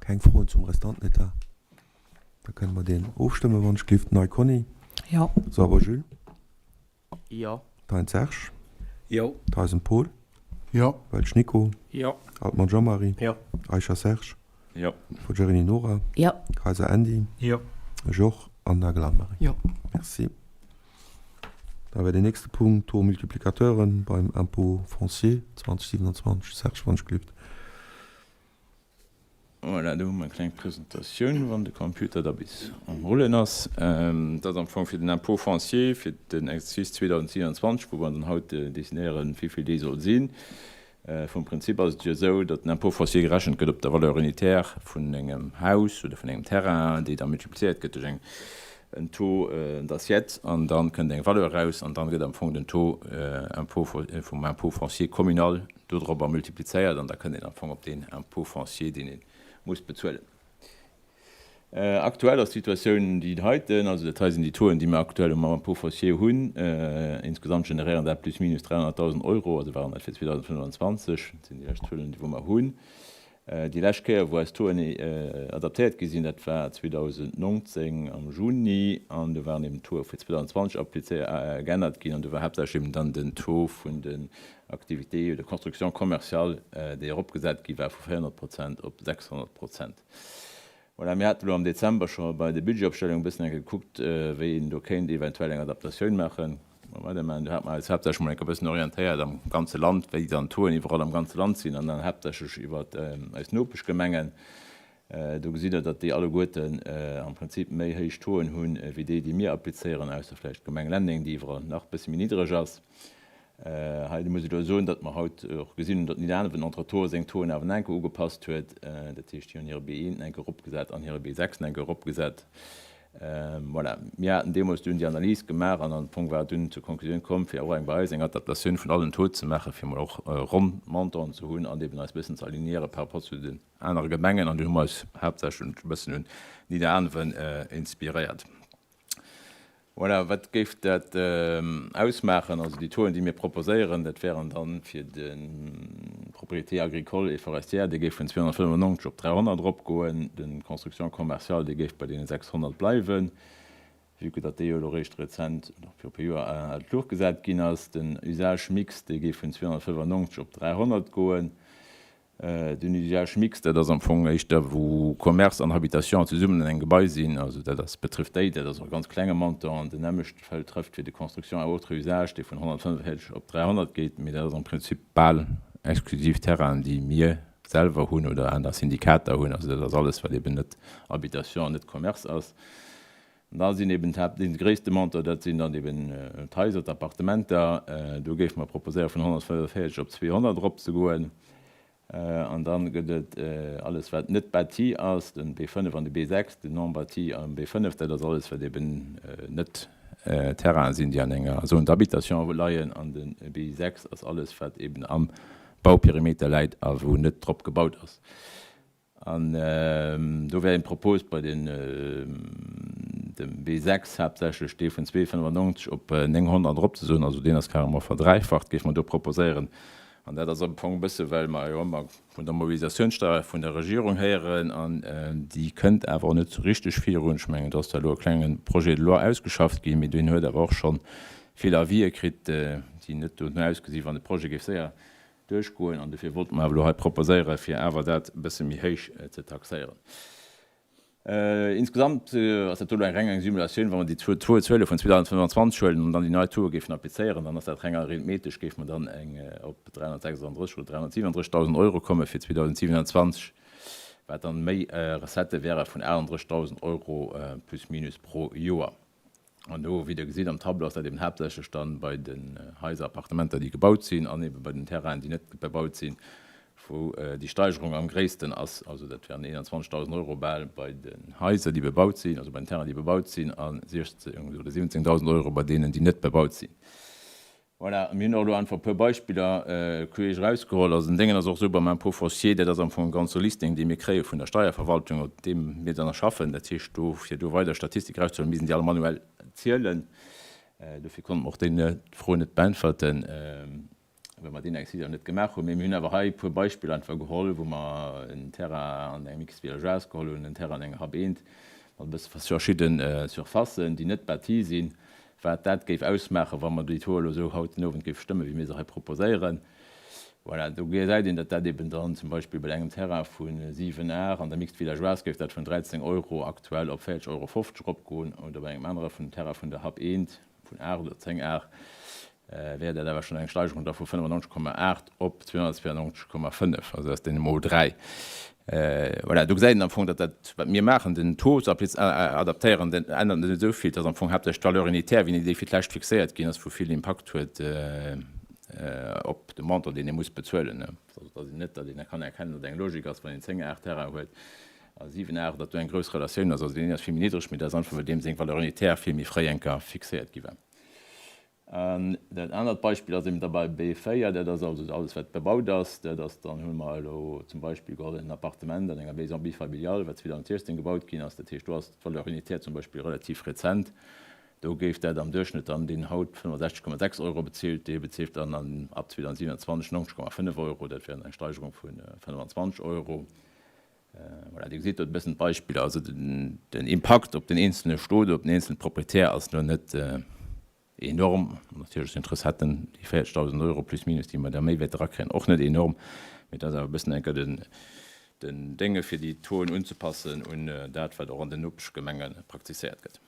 [SPEAKER 1] Keng Froen zum Restantenetat? Da kënne mer deen ofstëmmen, wann ech gelift. Nei Conny?
[SPEAKER 6] Jo.
[SPEAKER 1] Sauber Jules?
[SPEAKER 3] Jo.
[SPEAKER 1] Thein Serge?
[SPEAKER 3] Jo.
[SPEAKER 1] Theisen Paul?
[SPEAKER 5] Jo.
[SPEAKER 1] Welsch Nico?
[SPEAKER 3] Jo.
[SPEAKER 1] Altmann Jean-Marie?
[SPEAKER 3] Jo.
[SPEAKER 1] Eicher Serge?
[SPEAKER 7] Jo.
[SPEAKER 1] Forgiarini Nora?
[SPEAKER 6] Jo.
[SPEAKER 1] Kayser Andy?
[SPEAKER 2] Jo.
[SPEAKER 1] Georges an Nagel Anne-Marie?
[SPEAKER 6] Jo.
[SPEAKER 1] Merci. Da wär deen nächste Punkt Taux multiplicateuren beim Impôt foncier 2027. Serge, wann ech gelift.
[SPEAKER 7] Voilà, do hu mer eng kleng Presentatioun, wann de Computer da bis am Rullen ass. Dat ass am Fong fir den Impôt foncier fir den Exercice 2027, wou mer dann haut decidéieren, wéi vill dee soll sinn. Vum Prinzip ass et jo esou, datt den Impôt foncier gerechent gëtt op der Valeur unitaire vun engem Haus oder vun engem Terrain, déi da multiplizéiert gëtt duerch eng en Taux d'assiette an da kënnt eng Valeur eraus an dann gëtt am Fong den Taux impôt vum Impôt foncier communal dodropper multiplizéiert an da kënnt een am Fong op deen Impôt foncier, deen ee muss bezuelen. Aktuell ass d'Situatioun déi heiten, also dat hei sinn déi Tauxen, déi mer aktuell um Impôt foncier hunn. Insgesamt generéieren dat plus minus 300.000 Euro, also waren dat fir 2025, dat sinn déi lescht Zuelen, déi wou mer hunn. Déi lescht Kéier, wou eis Tauxen adaptéiert gi sinn, dat war 2019 am Juni, an do waren eben d'Tauxe fir 2020 applizéiert, geännert ginn, an do war haaptsächlech eben dann den Taux vun den Activités oder Constructions commerciales, déi eropgesat gi war vu 400 Prozent op 600 Prozent. Voilà, mir haten elo am Dezember scho bei der Budgetopstellung e bëssen eng Kéier gekuckt, wéi een do kéint eventuell eng Adaptatioun maachen. Weidermachen. Do hate mer eis haaptsächlech mol eng Kéier e bëssen orientéiert am ganze Land, wéi dann d'Tauxen iwwerall am ganze Land sinn an dann haaptsächlech iwwer eis Nopeschgemengen. Do gesitt Der, datt déi alleguerten am Prinzip méi héich Tauxen hunn, wéi déi, déi mir applizéieren, ausser vläicht d'Gemeng Lenneng, déi iwwerall nach e bësse méi niddreg ass. Hei muss ech elo soen, datt mer haut och gesinn hunn, datt Nidderaanwen entretemps seng Tauxen awer nach eng Kéier ugepasst huet. Dat heescht, déi hunn hire B1 eng Kéier eropgesat an hire B6 eng Kéier eropgesat. Voilà, mir haten deemools dunn déi Analys gemaach an am Fong war et dunn zur Konklusioun komm, fir och eng bei eis eng Adaptatioun vun allen Taux ze maachen, fir emol och ronn Montanten ze hunn an eben eis e bëssen ze alignéiere par rapport zu den anere Gemengen. An dunn hu mer eis haaptsächlech e bëssen un Nidderaanwen inspiréiert. Voilà, wat géif dat ausmaachen? Also déi Tauxen, déi mir proposéieren, dat wären dann fir de Propriété agricole et forestière, dee géif vun 295 op 300 eropgoen, de Construction commerciale, dee géif bei deene 600 bleiwen, vue que datt dee jo elo réischt rezent, oder viru e puer Joer, an d'Luucht gesat ginn ass. Den Usage mixte, dee géif vun 295 op 300 goen. Den Usage mixte, dat ass am Fong éischter, wou Commerce an Habitation zesummen an engem Gebai sinn. Also dat ass, betrifft déi, dat ass och e ganz klenge Montant. An den nämmlechte Fäll trëfft fir de Construction à autre usage, dee vun 145 op 300 geet. Mee dat ass am Prinzip bal exklusiv Terrainen, déi mir selwer hunn oder aner Syndikater hunn. Also dat ass alles, wat eben net Habitation an net Commerce ass. An da sinn eben d'Haapt, dee gréisste Montant, dat sinn dann eben d'Haiser, d'Appartementer. Do géife mer proposéiere vun 145 op 200 eropzegoen. An da gëtt et alles, wat net bâti ass, den B5 an de B6, den non bâti am B5, dat ass alles, wat eben net Terrainen sinn, déi an enger Zone d'habitation leien. An de B6 ass alles, wat eben am Bauperimeter läit a wou net drop gebaut ass. An do wär een d'Propos bei den, dem B6 haaptsächlech, dee vun 2,95 op 900 eropzesoen, also deen ass carrément verdräifacht, géife mer do proposéieren. An dat ass am Fong e bësse well mer jo ëmmer vun der Mobilisatiounssteuer vun der Regierung héieren an déi kënnt awer och net sou richteg virun. Ech mengen, do ass da elo e klenge Projet de loi ausgeschafft ginn, mee deen huet awer och scho vill Avisë kritt, déi net dono ausgesinn, wann de Projet géif séier duerchgoen an dofir wollte mer awer elo hei proposéieren, fir awer dat e bësse méi héich ze taxéieren. Insgesamt ass dat do elo eng reng eng Simulatioun. Wa mer déi zwou Zuele vun 2025 huelen an dann déi nei Tauxe géifen applizéieren, dann ass dat reng arithmetesch, géife mer dann eng op 336 oder 337.000 Euro komme fir 2027, wat dann méi Recettë wäre vun 38.000 Euro plus minus pro Joer. An do, wéi Der gesitt am Tableau, ass dat eben haaptsächlech dann bei den Haiser, Appartementer, déi gebaut sinn, an eben bei den Terrainen, déi net bebaut sinn, wou déi Steigerung am gréissten ass. Also dat wären 21.000 Euro bal bei den Haiser, déi bebaut sinn, also bei den Terrainen, déi bebaut sinn, a 16 oder 17.000 Euro bei deenen, déi net bebaut sinn. Voilà, mir hunn och elo einfach e puer Beispiller queesch erausgeholl. Also den Déngen ass och esou beim Impôt foncier, dat ass am Fong e ganze Listing, dee mir kréie vun der Steierverwaltung, op deem mir dann schaffen. Dat heescht, do, fir do weider Statistik erauszehuelen, missten déi all manuell zielen. Dofir konnte mer och déi Fro net beäntwerten, well mer deen Exercice awer net gemaach hunn. Mee mir hunn awer hei e puer Beispiller einfach geholl, wou mer en Terrain an engem Mixte villageoise geholl hunn, en Terrain an enger Hab eent, mat e bësse verschidde Surfacen, déi net bâti sinn. wat dat géif ausmaachen, wa mer déi Taux elo esou haut den Owend géife stëmmen, wéi mir se hei proposéieren. Voilà, do gesäit een, datt dat eben dann zum Beispill bei engem Terrain vu 7 Ar an der Mixte villageoise géif dat vun 13 Euro aktuell op 40,50 Euro eropgoen oder bei engem anere vun Terrain vun der Hab eent vun 8 oder 10 Ar wär dat awer schonn eng Steigerung da vu 95,8 op 292,5, also aus deene mol 3. Voilà, do gesäit een am Fong, datt dat, wat mir maachen, den Taux ze adaptéieren, dat ännert net esou vill. Et ass am Fong haaptsächlech d'Valeur unitaire, wéi déi fir d'lescht fixéiert ginn ass, wou vill Impakt huet op de Montant, deen ee muss bezuelen. Also et ass net, datt een kann erkennen, datt eng Logik ass, wann een 10 Ar Terrain huet a 7 Ar, datt do eng grouss Relatioun ass. Also deen een ass vill méi niddreg, mee dat ass einfach, well deem seng Valeur unitaire vill méi fréi eng Kéier fixéiert gi war. An dat anert Beispill ass eben da bei B4, dat ass also alles wat bebaut ass. Dat ass dann, hu mer elo zum Beispill geholl en Appartement an enger Maison bifamiliale, wat 2016 gebaut ginn ass. Dat heescht, do ass d'Valeur unitaire zum Beispill relativ rezent. Do géif dat am Duerchschnëtt dann, deen haut 65,6 Euro bezilt, dee bezilt dann an ab 2027 90,5 Euro. Dat wär dann eng Steigerung vu 25 Euro. Voilà, Dir gesitt do e bëssen d'Beispiller. Also den Impakt op den eenzelne Stot, op den eenzelne Proprietär ass elo net enorm. Natierlech sinn d'Recetten, déi 40.000 Euro plus minus, déi mer da méi wäerte erakréien, och net enorm. Mee et ass awer e bëssen enker den Dénge fir déi Tauxen unzepassen un dat, wat och an den Nopeschgemenge praktizéiert gëtt.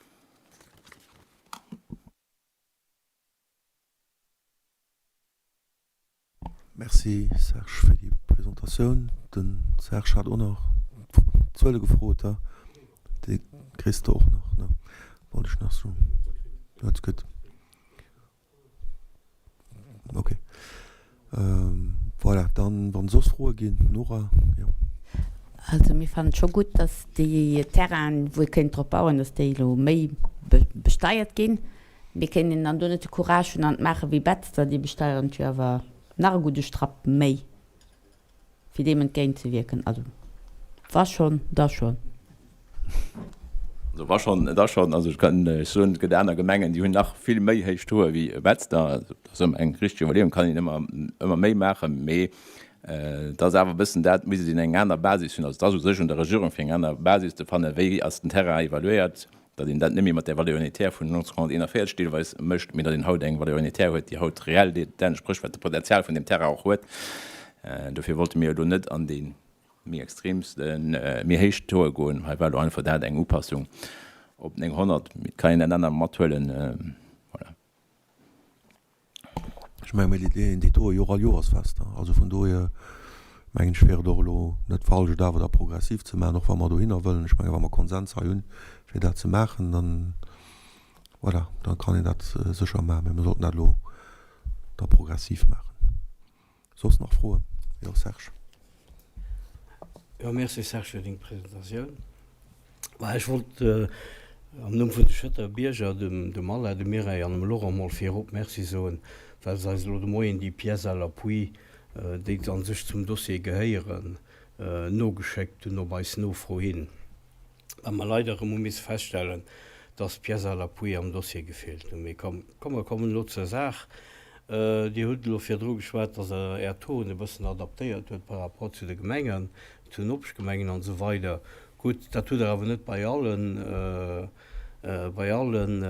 [SPEAKER 1] Merci Serge fir déi Presentatioun. De Serge hat och nach d'Zuele gefrot, he? Déi kriss de och nach, ne? Wollt ech nach soen. Huet se kritt. Ok. Voilà, dann, wann soss Froe ginn, Nora, jo.
[SPEAKER 6] Also mir fannen et scho gutt, dass déi Terrainen, wou ee kéint drop bauen, dass déi elo méi besteiert ginn. Mir kéinten dann do net de Courage hunn an et maache wéi Betzder, déi besteieren et jo awer nach e gudde Strapp méi, fir deem entgéintzewierken. Also wa schonn, da schonn.
[SPEAKER 7] Also wa schonn, da schonn. Also ech kann Iech soen, et gëtt aner Gemengen, déi hunn nach vill méi héich Tauxe wéi Betzder. Also dat ass ëmmer eng richteg Iwwerleeung, kann een ëmmer, ëmmer méi maachen, mee et ass awer e bëssen dat, misst een eng aner Basis hunn. Also et ass u sech un der Regierung, fir eng aner Basis ze fannen, wéi ass den Terrain evaluéiert, datt een dat net méi mat där Valeur unitaire vun 1941 deelweis mécht, mee datt een haut eng Valeur unitaire huet, déi haut reell dat entsprécht, wat de Potenzial vun deem Terrain och huet. Dofir wollte mir elo net an déi méi extremste, méi héich Tauxe goen. Hei war elo einfach dat eng Upassung op 900, mee et kann een dat aner mathuelen. Voilà.
[SPEAKER 1] Ech menge mir leeën déi Tauxe jo och all Joers fest. Also vun dohier mengen ech wier et och elo net falsch et awer da progressiv ze maachen, och wa mer dohinner wëllen. Ech menge wa mer Konsens hei hunn fir dat ze maachen, dann voilà, da kann een dat sécher maachen. Mä mir sollten dat elo da progressiv maachen. Soss nach Froen? Jo, Serge.
[SPEAKER 3] Jo, merci Serge fir deng Presentatioun. Bah, ech wollt am Numm vun de Schëtter Bierger dem dem Alain, dem Mireille an dem Laurent mol virop Merci soen, well se eis elo de Moien déi Pièces à l'appui, déi an sech zum Dossier gehéieren, nogeschéckt hunn op eis Nofro hin. Well mer leider erëm hu misse feststellen, dass d'Pièces à l'appui am Dossier gefeelt hunn. Mee komm, komm mer kommen elo zur Saach. Dir hutt elo virdru geschwat, dass Der Är Tauxen e bëssen adaptéiert hutt par rapport zu de Gemengen, zu den Nopeschgemengen an esou weider. Gutt, dat hutt Der awer net bei allen, bei allen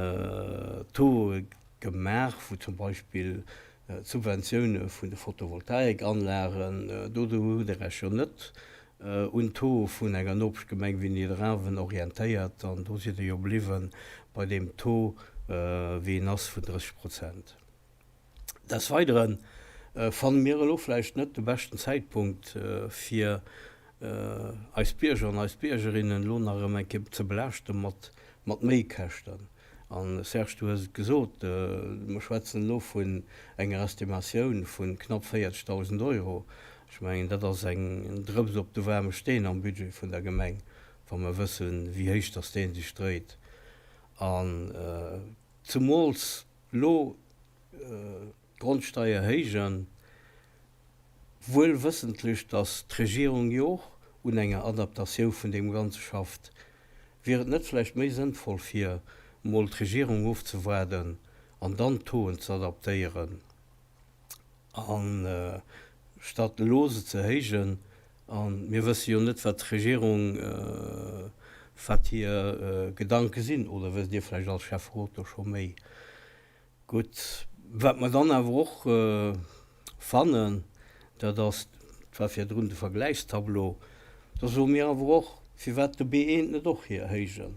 [SPEAKER 3] Tauxe gemaach, wou zum Beispill d'Subventioune vun de Photovoltaikanlagen, do hutt Der Iech jo net un Taux vun enger Nopeschgemeng wéi Nidderaanwen orientéiert an do sidd Der jo bliwwe bei deem Taux, wéi en ass, vun 30 Prozent. Des Weidere fanne mir elo vläicht net de beschten Zäitpunkt, fir eis Bierger an eis Biergerinnen elo nach erëm eng Kéier ze belaaschte mat Méikäschten. An Serge, du hues et gesot, mer schwätzen elo vun enger Estimatioun vu knapp 40.000 Euro. Ech mengen, dat ass eng Drëps op de waarme Steen am Budget vun der Gemeng, wa mer wëssen, wéi héich dass dee sech dréit. An zemools elo d'Grondsteier héijen, wuel wëssentlech, dass d'Regierung jo och un enger Adaptatioun vun deem Ganze schafft, wier et net vläicht méi sënnvoll fir mol d'Regierung ofzewaarden an dann d'Tauxen ze adaptéieren, anstatt elo se ze héijen? A mir wësse jo net, wat d'Regierung, wat hir Gedanke sinn, oder wësst Dir vläicht als Schäfferot do scho méi? Gutt, wat mer dann awer och fannen, dat ass, et war virdrun de Vergläichstableau, da soe mir awer och, firwat de B1 net och héijen?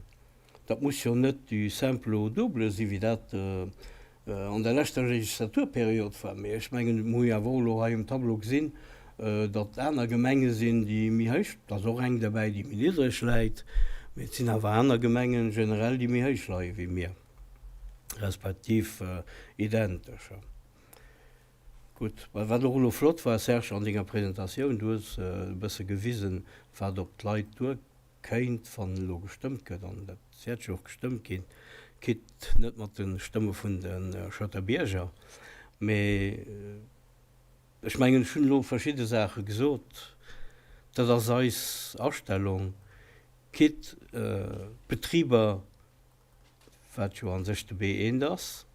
[SPEAKER 3] Dat muss jo net du simple au double si wéi dat an der leschter Legislaturperiod war, mee ech mengen, mir hu jo awer och elo hei um Tableau gesinn, datt aner Gemenge sinn, déi méi héich, et ass och eng derbäi, déi méi niddreg läit, mee et sinn awer aner Gemengen generell, déi méi héich leie wéi mir. Respektiv identesch. Gutt, wat och elo flott war, Serge, an denger Presentatioun, du hues e bësse gewisen, wat op d'Leit duerkéint, wann elo gestëmmt gëtt, an dat wäert jo och gestëmmt ginn. Quitte net mat de Stëmme vun de Schëtter Bierger, mee ech mengen, ech hunn elo verschidde Saache gesot, dat ass eis Astellung, quitte d'Betriber, wat jo a sech de B1 ass,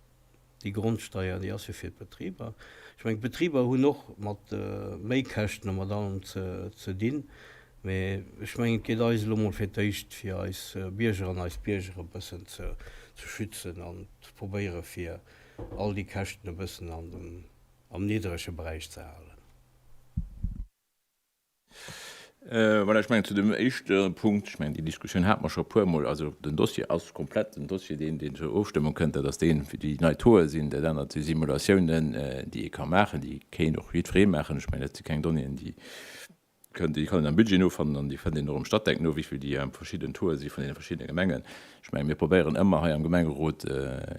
[SPEAKER 3] Déi Grondsteier, déi ass jo fir d'Betriber. Ech mengen, d'Betriber hunn och mat Méikäschten a mat allem ze dinn. Mee ech mengen, et geet eis elo mol fir d'éischt, fir eis Bierger an eis Bierger e bëssen ze schützen an ze probéiere fir all déi Käschten e bëssen an dem, am niddrege Beräich ze halen.
[SPEAKER 7] Voilà, ech mengen zu dem éischte Punkt, ech mengen déi Diskussioun hate mer scho e puermol, also den Dossier ass komplett, den Dossier deen, deen zur Ofstëmmung kënnt, dat ass deen, fir déi nei Tauxe sinn, dat anert si Simulatiounen, déi ee ka maachen, déi kéint och jiddweree maachen. Ech mengen dat si keng Donnéeën, déi kënnt, déi kann een am Budget nofannen an déi fënnt een och am Statec no, wéi vill déi verschidden Tauxe si vun deene verschiddene Gemengen. Ech mengen, mir probéieren ëmmer hei am Gemengerot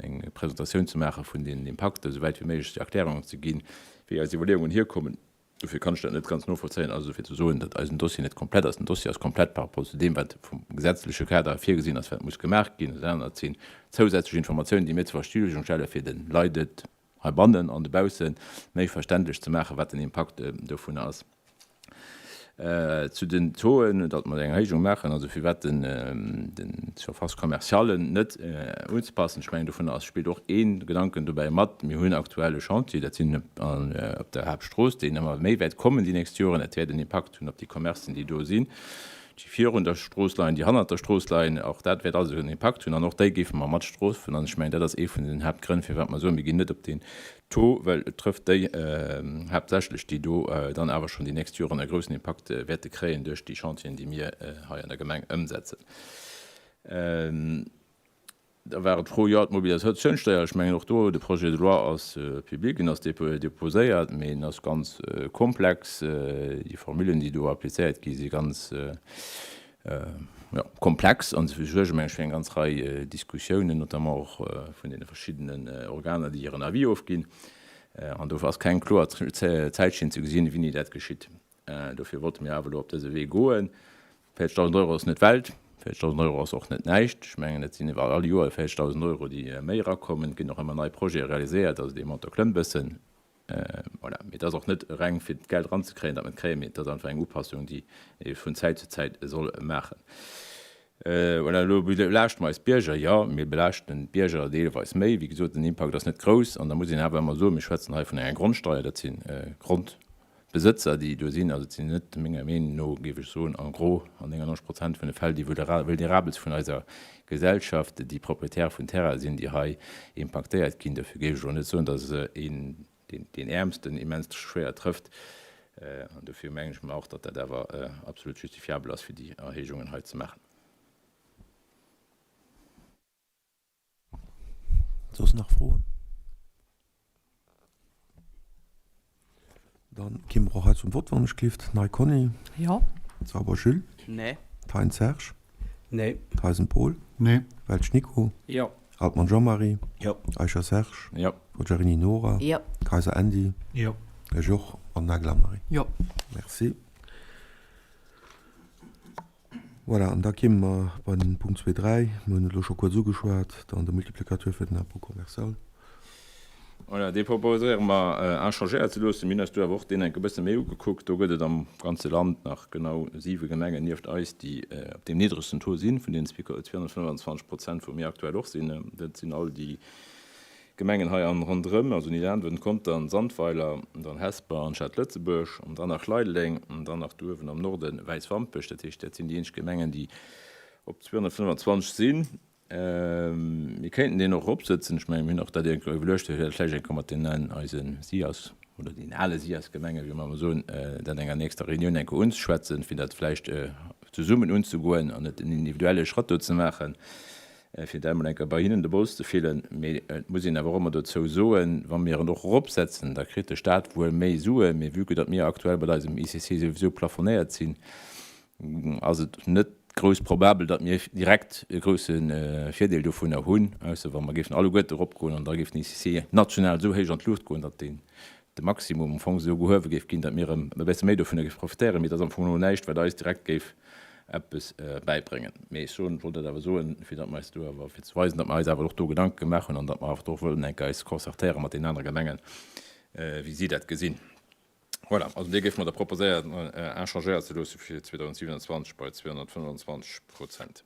[SPEAKER 7] eng Presentatioun ze maache vun den Impakten, esou wäit wéi méiglech déi Erklärungen ze ginn, wéi eis Iwwerleeungen hierkommen. Dofir kann ech dat net ganz novollzéien. Also fir ze soen, datt eisen Dossier net komplett ass, den Dossier ass komplett par rapport zu deem, wat vum gesetzleche Kader virgesinn ass, wat muss gemaach ginn. Dat anert sinn zousätzlech Informatiounen, déi mir zur Verfügung stelle fir de Leit et heibannen an dobausse méi verständlech ze maachen, wat den Impakt dovunner ass. Zu den Tauxen, datt mer eng Erhéijung maachen, also firwat den Surface commerciale net unzepassen, ech mengen dovunner ass, spillt och ee Gedanken dobäi mat, mir hunn aktuell e Chantier, dat sinn op der Haaptstrooss, deen ëmmer méi wäert kommen déi nächst Joren, dat wäert en Impakt hunn op déi Commercen, déi do sinn, déi virun der Strooss leien, déi hannert der Strooss leien, och dat wäert alles en Impakt hunn an och déi géife mer mat strofen an ech mengen dat ass ee vun den Haaptgrënn firwat mer soen, mir ginn net op deen Taux, well et trëfft déi haaptsächlech, déi do dann awer schonn déi nächst Joren e groussen Impakt wäerte kréien duerch déi Chantieren, déi mir hei an der Gemeng ëmsetzen. Da war et d'Fro, jo, d'Mobilisatiounssteuer, ech mengen och do, de Projet de loi ass public, en ass déposéiert, mee en ass ganz komplex. Déi Formulen, déi do applizéiert gi si ganz, jo, komplex an se suerge meng ech fir eng ganz Rei Diskussiounen, notamment och vun deene verschiddenen Organer, déi hiren Avis ofginn. An dofir ass keng kloer Zäitschinn ze gesinn, wéini dat geschitt. Dofir wollte mir awer elo op dëse Wee goen. 40.000 Euro ass net d'Welt, 40.000 Euro ass och net näischt. Ech mengen, et sinn iwwer all Joer 40.000 Euro, déi méi erakommen. Et ginn och ëmmer nei Projete realiséiert, also dee Montant klëmmt e bëssen. Voilà. Mee et ass och net reng fir d'Geld eranzekréien, datt mer et kréien, mee et ass einfach eng Upassung, déi ee vun Zäit zu Zäit soll maachen. Voilà, elo belaaschte mer eis Bierger. Jo, mir belaaschten d'Bierger deelweis méi. Wéi gesot, den Impakt ass net grouss. An da muss een awer ëmmer soen, mir schwätzen hei vun enger Grondsteier, dat si Grondbesëtzer, déi do sinn. Also et sinn net, menger Meenung no, géif ech soen, en gros an 99 Prozent vun de Fäll déi Vulnerabelst vun eiser Gesellschaft, déi Propriétaire vun Terrainen sinn, déi hei impaktéiert ginn. Dofir géif ech elo net soen, datt se een, deen Äermsten immens schwéier trëfft. An dofir mengen ech mer och, datt dat awer absolut justifiabel ass, fir déi Erhéijungen hei ze maachen.
[SPEAKER 1] Soss nach Froen? Dann gi mer och hei zum Vott, wann ech gelift. Nei Conny.
[SPEAKER 4] Jo.
[SPEAKER 1] Sauber Jules.
[SPEAKER 3] Nee.
[SPEAKER 1] Thein Serge.
[SPEAKER 3] Nee.
[SPEAKER 1] Theisen Paul.
[SPEAKER 5] Nee.
[SPEAKER 1] Welsch Nico.
[SPEAKER 2] Jo.
[SPEAKER 1] Altmann Jean-Marie.
[SPEAKER 7] Jo.
[SPEAKER 1] Eicher Serge.
[SPEAKER 7] Jo.
[SPEAKER 1] Forgiarini Nora.
[SPEAKER 6] Jo.
[SPEAKER 1] Kayser Andy.
[SPEAKER 2] Jo.
[SPEAKER 1] Ech och. An Nagel Anne-Marie.
[SPEAKER 4] Jo.
[SPEAKER 1] Merci. Voilà, an da kéime mer bei den Punkt zwee, dräi. Mir hunn et elo scho kuerz ugeschwat, dann de Multiplicateur fir den Impôt commercial.
[SPEAKER 7] Voilà, dee proposéiere mer inchangéiert ze loossen. Mir hunn eis do awer och deen enk e bësse méi ugekuckt. Do gëtt et am ganze Land nach genau siwe Gemengen nieft eis, déi op deem niddregsten Taux sinn, vun deenen 225 Prozent, wou mir aktuell och sinn. Dat sinn all déi Gemengen hei an ronderëm, also Nidderaanwen, Contern, Sandweiler, dann Hesper an d'Stad Lëtzebuerg, an dann nach Leideleng an dann nach do uewen am Norde Wäiswampech. Dat heescht, dat sinn déi eenzeg Gemengen, déi op 225 sinn. Mir kéinten deen och eropsëtzen. Ech mengen, mir hunn och dat iergendwou iwwerluecht, fir dat vläicht eng Kéier mat deenen eise SIAS oder deenen ale SIAS-Gemengen, wéi mer ëmmer soen, dat enger nächster Reunioun eng Kéier unzeschwätzen, fir dat vläicht zesummen unzegoen an net en individuelle Schratt do ze maachen, fir dat emol eng Kéier bei hinnen de Bols ze fillen. Mee et muss een awer och ëmmer dozou soen, wa mir en och eropsetzen, da kritt de Stat wuel méi Suen, mee vue que datt mir aktuell bei eisem ICC souwisou plafonnéiert sinn, ass et net grouss probabel, datt mir direkt e grousse Virdeel dovunner hunn, ausser wa mer géifen alleguerte eropgoen an da géif den ICC national esou héich an d'Luucht goen, datt deen de Maximum am Fong esou gehuewe géif ginn, datt mir erëm e bësse méi dovunner géife profitéieren. Mee et ass am Fong elo näischt, wat eis direkt géif. Eppes bäibréngen. Mee ech soen, wollt dat awer soen, fir datt mer eis do awer, fir ze weisen, datt mer eis awer och do Gedanke gemaach hunn an datt mer awer och wëllen enk eis concertéiere mat deenen anere Gemengen, wéi si dat gesinn. Voilà, also dir géife mer da proposéieren, inchangéiert ze loosse fir 2027 bei 225 Prozent.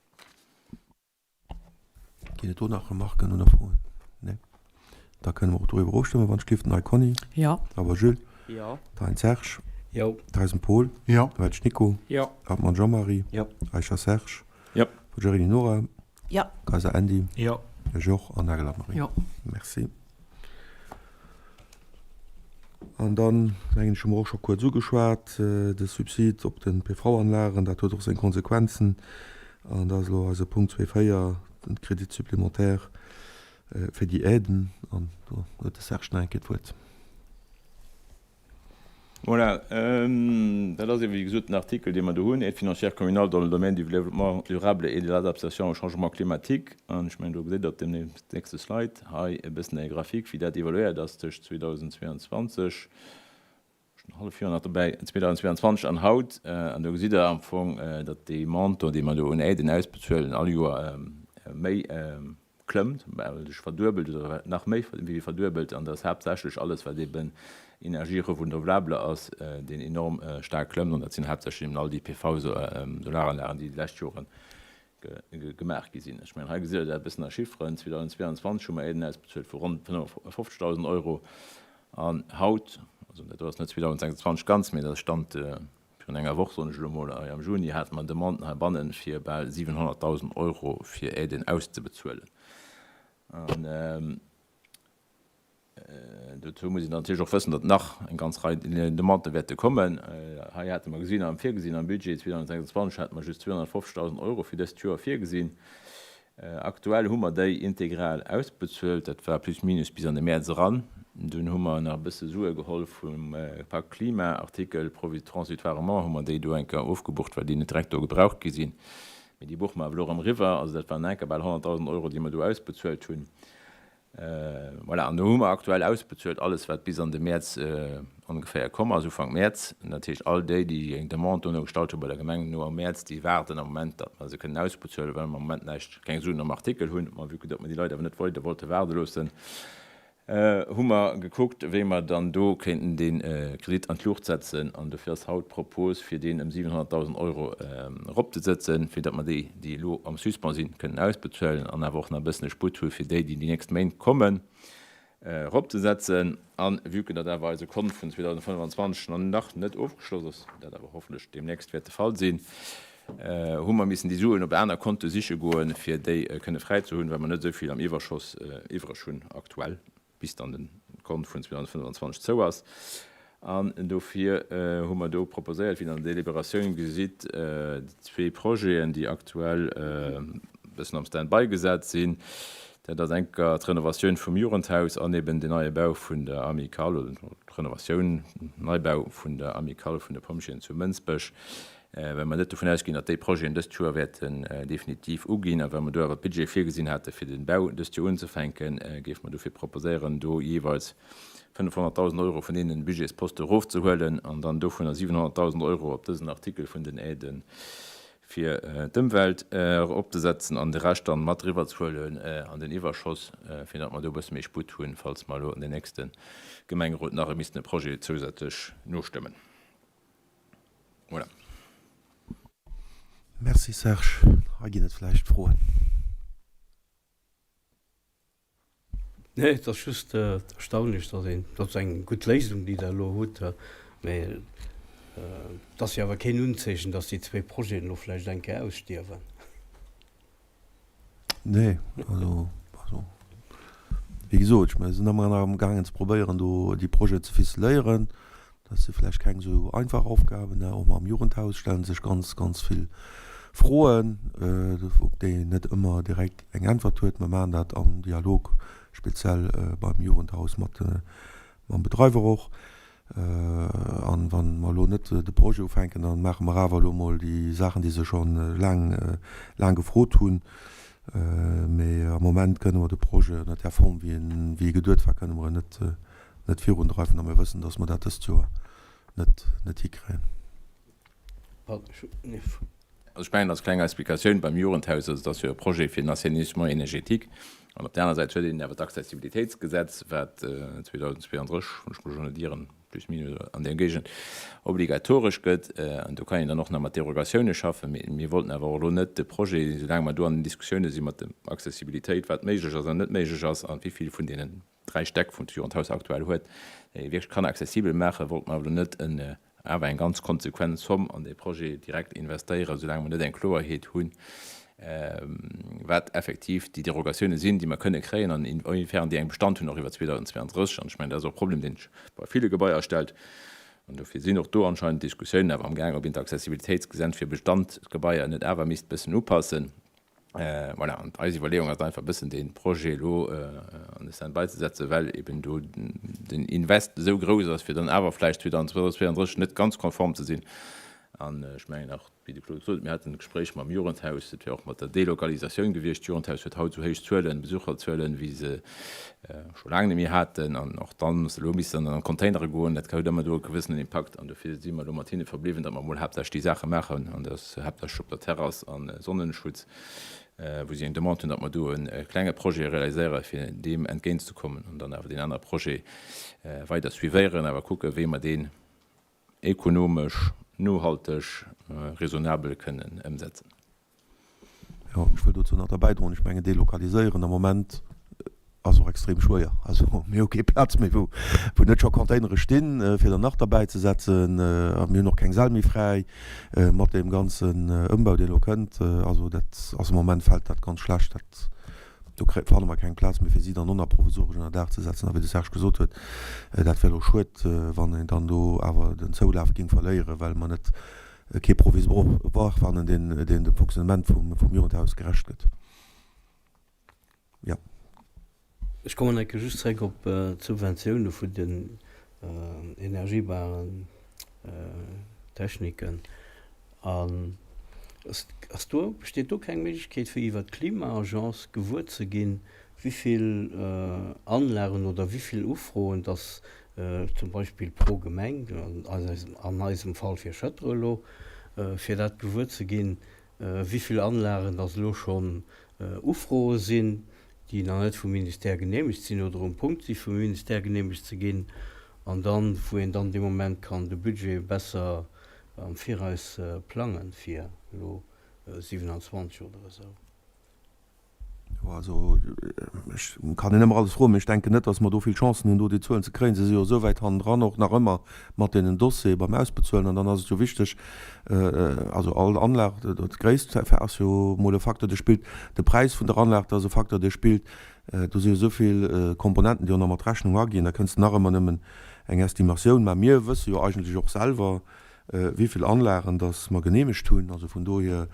[SPEAKER 1] Ginn et do nach Remarken oder Froen? Nee. Da kënne mer och doriwwer ofstëmmen, wann ech gleef. Den Här Conny?
[SPEAKER 3] Jo.
[SPEAKER 1] Den Här Jules?
[SPEAKER 3] Jo.
[SPEAKER 1] Den Här Serge?
[SPEAKER 3] Jo.
[SPEAKER 1] Den Här Paul?
[SPEAKER 5] Jo.
[SPEAKER 1] Den Här Nico?
[SPEAKER 3] Jo.
[SPEAKER 1] Hartmann Jean-Marie?
[SPEAKER 3] Jo.
[SPEAKER 1] Eicher Serge?
[SPEAKER 7] Jo.
[SPEAKER 1] Poggiarini Nora?
[SPEAKER 6] Jo.
[SPEAKER 1] Kayser Andy?
[SPEAKER 2] Jo.
[SPEAKER 1] Ech och. An Nagel Anne-Marie?
[SPEAKER 3] Jo.
[SPEAKER 1] Merci. An dann, mengen ech, hu mer och scho kuerz ugeschwat, de Subsid op de PV-Anlagen, dat huet och seng Konsequenzen. An dat ass elo eise Punkt 2,4, den Crédit supplémentaire fir déi Aiden. An do huet de Serge nach eng Kéier d'Wuert.
[SPEAKER 7] Voilà, dat ass ebe wéi gesot den Artikel, dee mer do hunn, Aide financière communale dans le domaine du développement durable et de l'adaptation au changement climatique. An ech mengen, do gesitt Der op deem nächste Slide hei e bëssen eng Grafik, wéi dat evoluéiert ass tëscht 2022, ech hunn hallef Joer nach dobäi, 2022 an haut. An do gesitt Der am Fong, datt dee Montant, dee mer do un Aiden ausbezuelen, all Joer méi klëmmt, well sech verduebelt oder nach méi wéi verduebelt, an dass haaptsächlech alles wat eben Energie renouvelable ass, deen enorm staark klëmmt, an dat sinn haaptsächlech eben all déi PV-Solaranlagen, déi déi lescht Jore gemaach gi sinn. Ech mengen, hei gesitt Der dat e bëssen a Chifferen, 2022 hu mer Aiden ausbezuelt vu ronn 55.000 Euro, an haut, also dat do ass net 2026 ganz, mee dat ass Stand Virun enger Woch, soen ech elo mol, hei am Juni, hate mer Demanden heibannen, fir bal 700.000 Euro fir Aiden auszebezuelen. An dozou muss een dann natierlech och wëssen, datt nach eng ganz Rei Demandë wäerte kommen. Hei hate mer gesinn, virgesinn am Budget 2026 hate mer just 250.000 Euro fir dëst Joer virgesinn. Aktuell hu mer déi integral ausbezuelt, dat war plus minus bis an de Mäerz eran. Dunn hu mer nach e bësse Sue geholl vum Pak Klima, Artikel provi transitoirement hu mer déi do eng Kéier ofgebucht, well déi net direkt do gebraucht gi sinn. Mee déi buche mer awer elo erëm eriwwer. Also dat waren enker bal 100.000 Euro, déi mer do ausbezuelt hunn. Voilà, an do hu mer aktuell ausbezuelt alles, wat bis an de Mäerz ongeféier komm ass, Ufank Mäerz. Dat heescht, all déi, déi eng Demande dono gestallt hu bei der Gemeng no am Mäerz, déi waarden am Moment, datt mer se kënnen ausbezuelen, well mer am Moment näischt, keng Suen am Artikel hunn. Ma vue que datt mer déi Leit awer net weider wollte waarde loossen, hu mer gekuckt, wéi mer dann do kéinten dee Kredit an d'Luucht setzen. An dofir ass haut d'Propos, fir deen ëm 700.000 Euro eropzesëtzen, fir datt mer déi, déi elo am Suspens sinn, kënnen ausbezuelen an awer och nach e bëssen e Sputt hu fir déi, déi déi nächst Méint kommen, eropzesetzen. A vue que datt awer eise Kont vun 2025 nach net ofgeschloss ass, dat awer hoffentlech deemnächst wäert de Fall sinn, hu mer missen déi Suen op aner Konte siche goen, fir déi kënne fräi ze hunn, well mer net esou vill am Iwwerschoss iwwreg hunn aktuell, bis dann de Kont vun 2025 zou ass. An dofir hu mer do proposéiert, wéi Der an der Deliberatioun gesitt, déi zwee Projeten, déi aktuell e bëssen am Stand-by gesat sinn, dat ass enker d'Renovatioun vum Jugendhaus an eben den neie Bau vun der Amicale, oder d'Renovatioun, Neibau vun der Amicale vun de Pompjeeën zu Mënsbech, well mer net dovun ausginn, datt déi Projeten dëst Joer wäerten definitiv uginn a well mer do awer d'Budgete virgesinn hate fir den Bau dëst Joer unzefänken, géife mer dofir proposéieren, do jeeweils 500.000 Euro vun deenen Budgetsposte erofzehuelen an dann dovunner 700.000 Euro op dësen Artikel vun den Aiden fir d'Ëmwelt eropzesetzen an de Rescht dann mat eriwwerzehuelen an den Iwwerschoss, fir datt mer do e bësse méi Sputt hunn, falls mer elo an den nächste Gemengerot nach e missten e Projet zousätzlech nostëmmen. Voilà.
[SPEAKER 1] Merci Serge. Hei ginn et vläicht Froen.
[SPEAKER 3] Nee, et ass just erstaunlech, datt een, dat ass eng gutt Léisung, déi Der elo hutt, mä et ass jo awer keen Unzeechen, datt déi zwéi Projeten elo vläicht eng Kéier ausstierwen.
[SPEAKER 1] Nee, also, also wéi gesot, ech mir sinn ëmmer nach amgaangen ze probéieren, do déi Projete ze ficeléieren. Dat si vläicht keng esou einfach Aufgaben. Och mam Jugendhaus stelle sech ganz, ganz vill Froen, op déi een net ëmmer direkt eng Äntwert huet. Mer maachen dat am Dialog, speziell beim Jugendhaus mat mam Bedreiwer och. An wa mer elo net de Projet ufänken, da maache mer awer elo emol déi Saachen, déi se scho laang, laang gefrot hunn. Mee am Moment kënne mer de Projet ënner där Form, wéi en, wéi e geduet war, kënne mer en net net virundreiwen a mir wëssen, dass mer dat dëst Joer net, net hikréien.
[SPEAKER 7] Also ech mengen, als kleng Explikatioun beim Jugendhaus, also et ass jo e Projet fir den Assainissement énergétique an op där aner Säit huet een awer d'Accessibilitéitsgesetz, wat 2032, wann ech mech elo net ieren, plus minus an där Géigend, obligatoresch gëtt. An do kann een dann och nach mat Derogatioune schaffen. Mee mir wollten awer och elo net de Projet, soulaang mer do an den Diskussioune si mat der Accessibilitéit, wat méiglech ass an net méiglech ass a wéi vill vun deenen 3 Stäck vun d'Jugendhaus aktuell huet, wierklech kann accessibel maachen, wollte mer awer elo net en awer eng ganz konsequent Zomm an dee Projet direkt investéieren, soulaang mer net eng Kloerheet hunn, wat effektiv déi Derogatiounen sinn, déi mer kënne kréien an inwiefern déi eng Bestand hunn och iwwer 2032. An ech mengen, dat ass och e Problem, deen sech bei ville Gebaier stellt. An dofir sinn och do anscheinend Diskussiounen awer amgaang, ob een d'Accessibilitéitsgesetz fir Bestandsgebaier net awer misst e bëssen upassen. Voilà, an eis Iwwerleeung ass einfach e bëssen dee Projet elo an de Stand-by ze setzen, well eben do den Invest esou grouss ass, fir dann awer vläicht 2032 net ganz konform ze sinn. An ech mengen och, wéi de Claude sot, mir haten e Gespréich mam Jugendhaus, et wär och mat der Delokalisatioun gewiescht. D'Jugendhaus huet haut esou héich Zuelen, Besucherzuelen, wéi se scho laang net méi haten. An och dann, elo misst se an d'Containere goen, dat huet ëmmer do e gewëssenen Impakt. An dofir si mer elo mat hinne verbliwwen, datt mer emol haaptsächlech déi Saache maachen, an dat ass haaptsächlech op der Terrass a Sonnenschutz, wou si eng Demande hunn, datt mer do e klenge Projet realiséiere fir deem entgéintzekommen an dann awer deen anere Projet weider suivéieren, awer kucken, wéi mer deen ekonomesch, nohalteg, raisonnabel kënnen ëmsetzen.
[SPEAKER 1] Jo, ech wëll dozou nach derbäidroen, ech mengen, delokaliséieren am Moment ass och extrem schwéier. Also mir hu kee Plaz méi, wou wou net scho Containere stinn, fir der nach derbäizesetzen. A mir hunn och keng Säll méi fräi mat deem ganzen Ëmbau, deen elo kënnt. Also dat ass am Moment fält dat ganz schlecht. Dat, do kré fanne mer keng Plaz méi, fir si dann och nach provisoresch ënner Daach ze setzen. A wéi de Serge gesot huet, dat wär elo schued, wann een dann do awer den Zoulaf géing verléieren, well mer net kee Provisoire fannen, deen dem Fonctionnement vum Jugendhaus gerecht gëtt. Jo.
[SPEAKER 3] Ech kommen eng Kéier just zréck op d'Subventioune vun den energiebaren Techniken. An ass do, besteet do keng Méiglechkeet fir iwwert d'Klima-Agence gewuer ze ginn, wéi vill Anlagen oder wéi vill Ufroen dass zum Beispill pro Gemeng, an eisem Fall fir Schëtter elo, fir dat gewuer ze ginn, wéi vill Anlagen dass elo schonn Ufroe sinn, déi nach net vum Ministère geneemegt sinn oder um Punkt si vum Ministère geneemegt ze ginn, an dann, wou een dann dee Moment kann de Budget besser am Viraus plangen fir elo 27 oder esou.
[SPEAKER 1] Jo, also ech kann een ëmmer alles froen, mee ech denken net, datt mer do vill Chancen hunn, do déi Zuelen ze kréien. Se si jo esou wäit hannendran och nach ëmmer mat deenen Dossiere beim Ausbezuelen. An dann ass et jo wichteg, also all Anlag, d'Gréisst ass jo emol e Facteur, dee spillt, de Präis vun der Anlag, dat ass e Facteur, dee spillt. Do si jo esou vill Komponenten, déi och nach mat Rechnung aginn. Da kënns de nach ëmmer nëmmen eng Estimatioun maachen. Mir wësse jo eigentlech och selwer, wéi vill Anlagen dass mer geneemegt hunn. Also vun dohier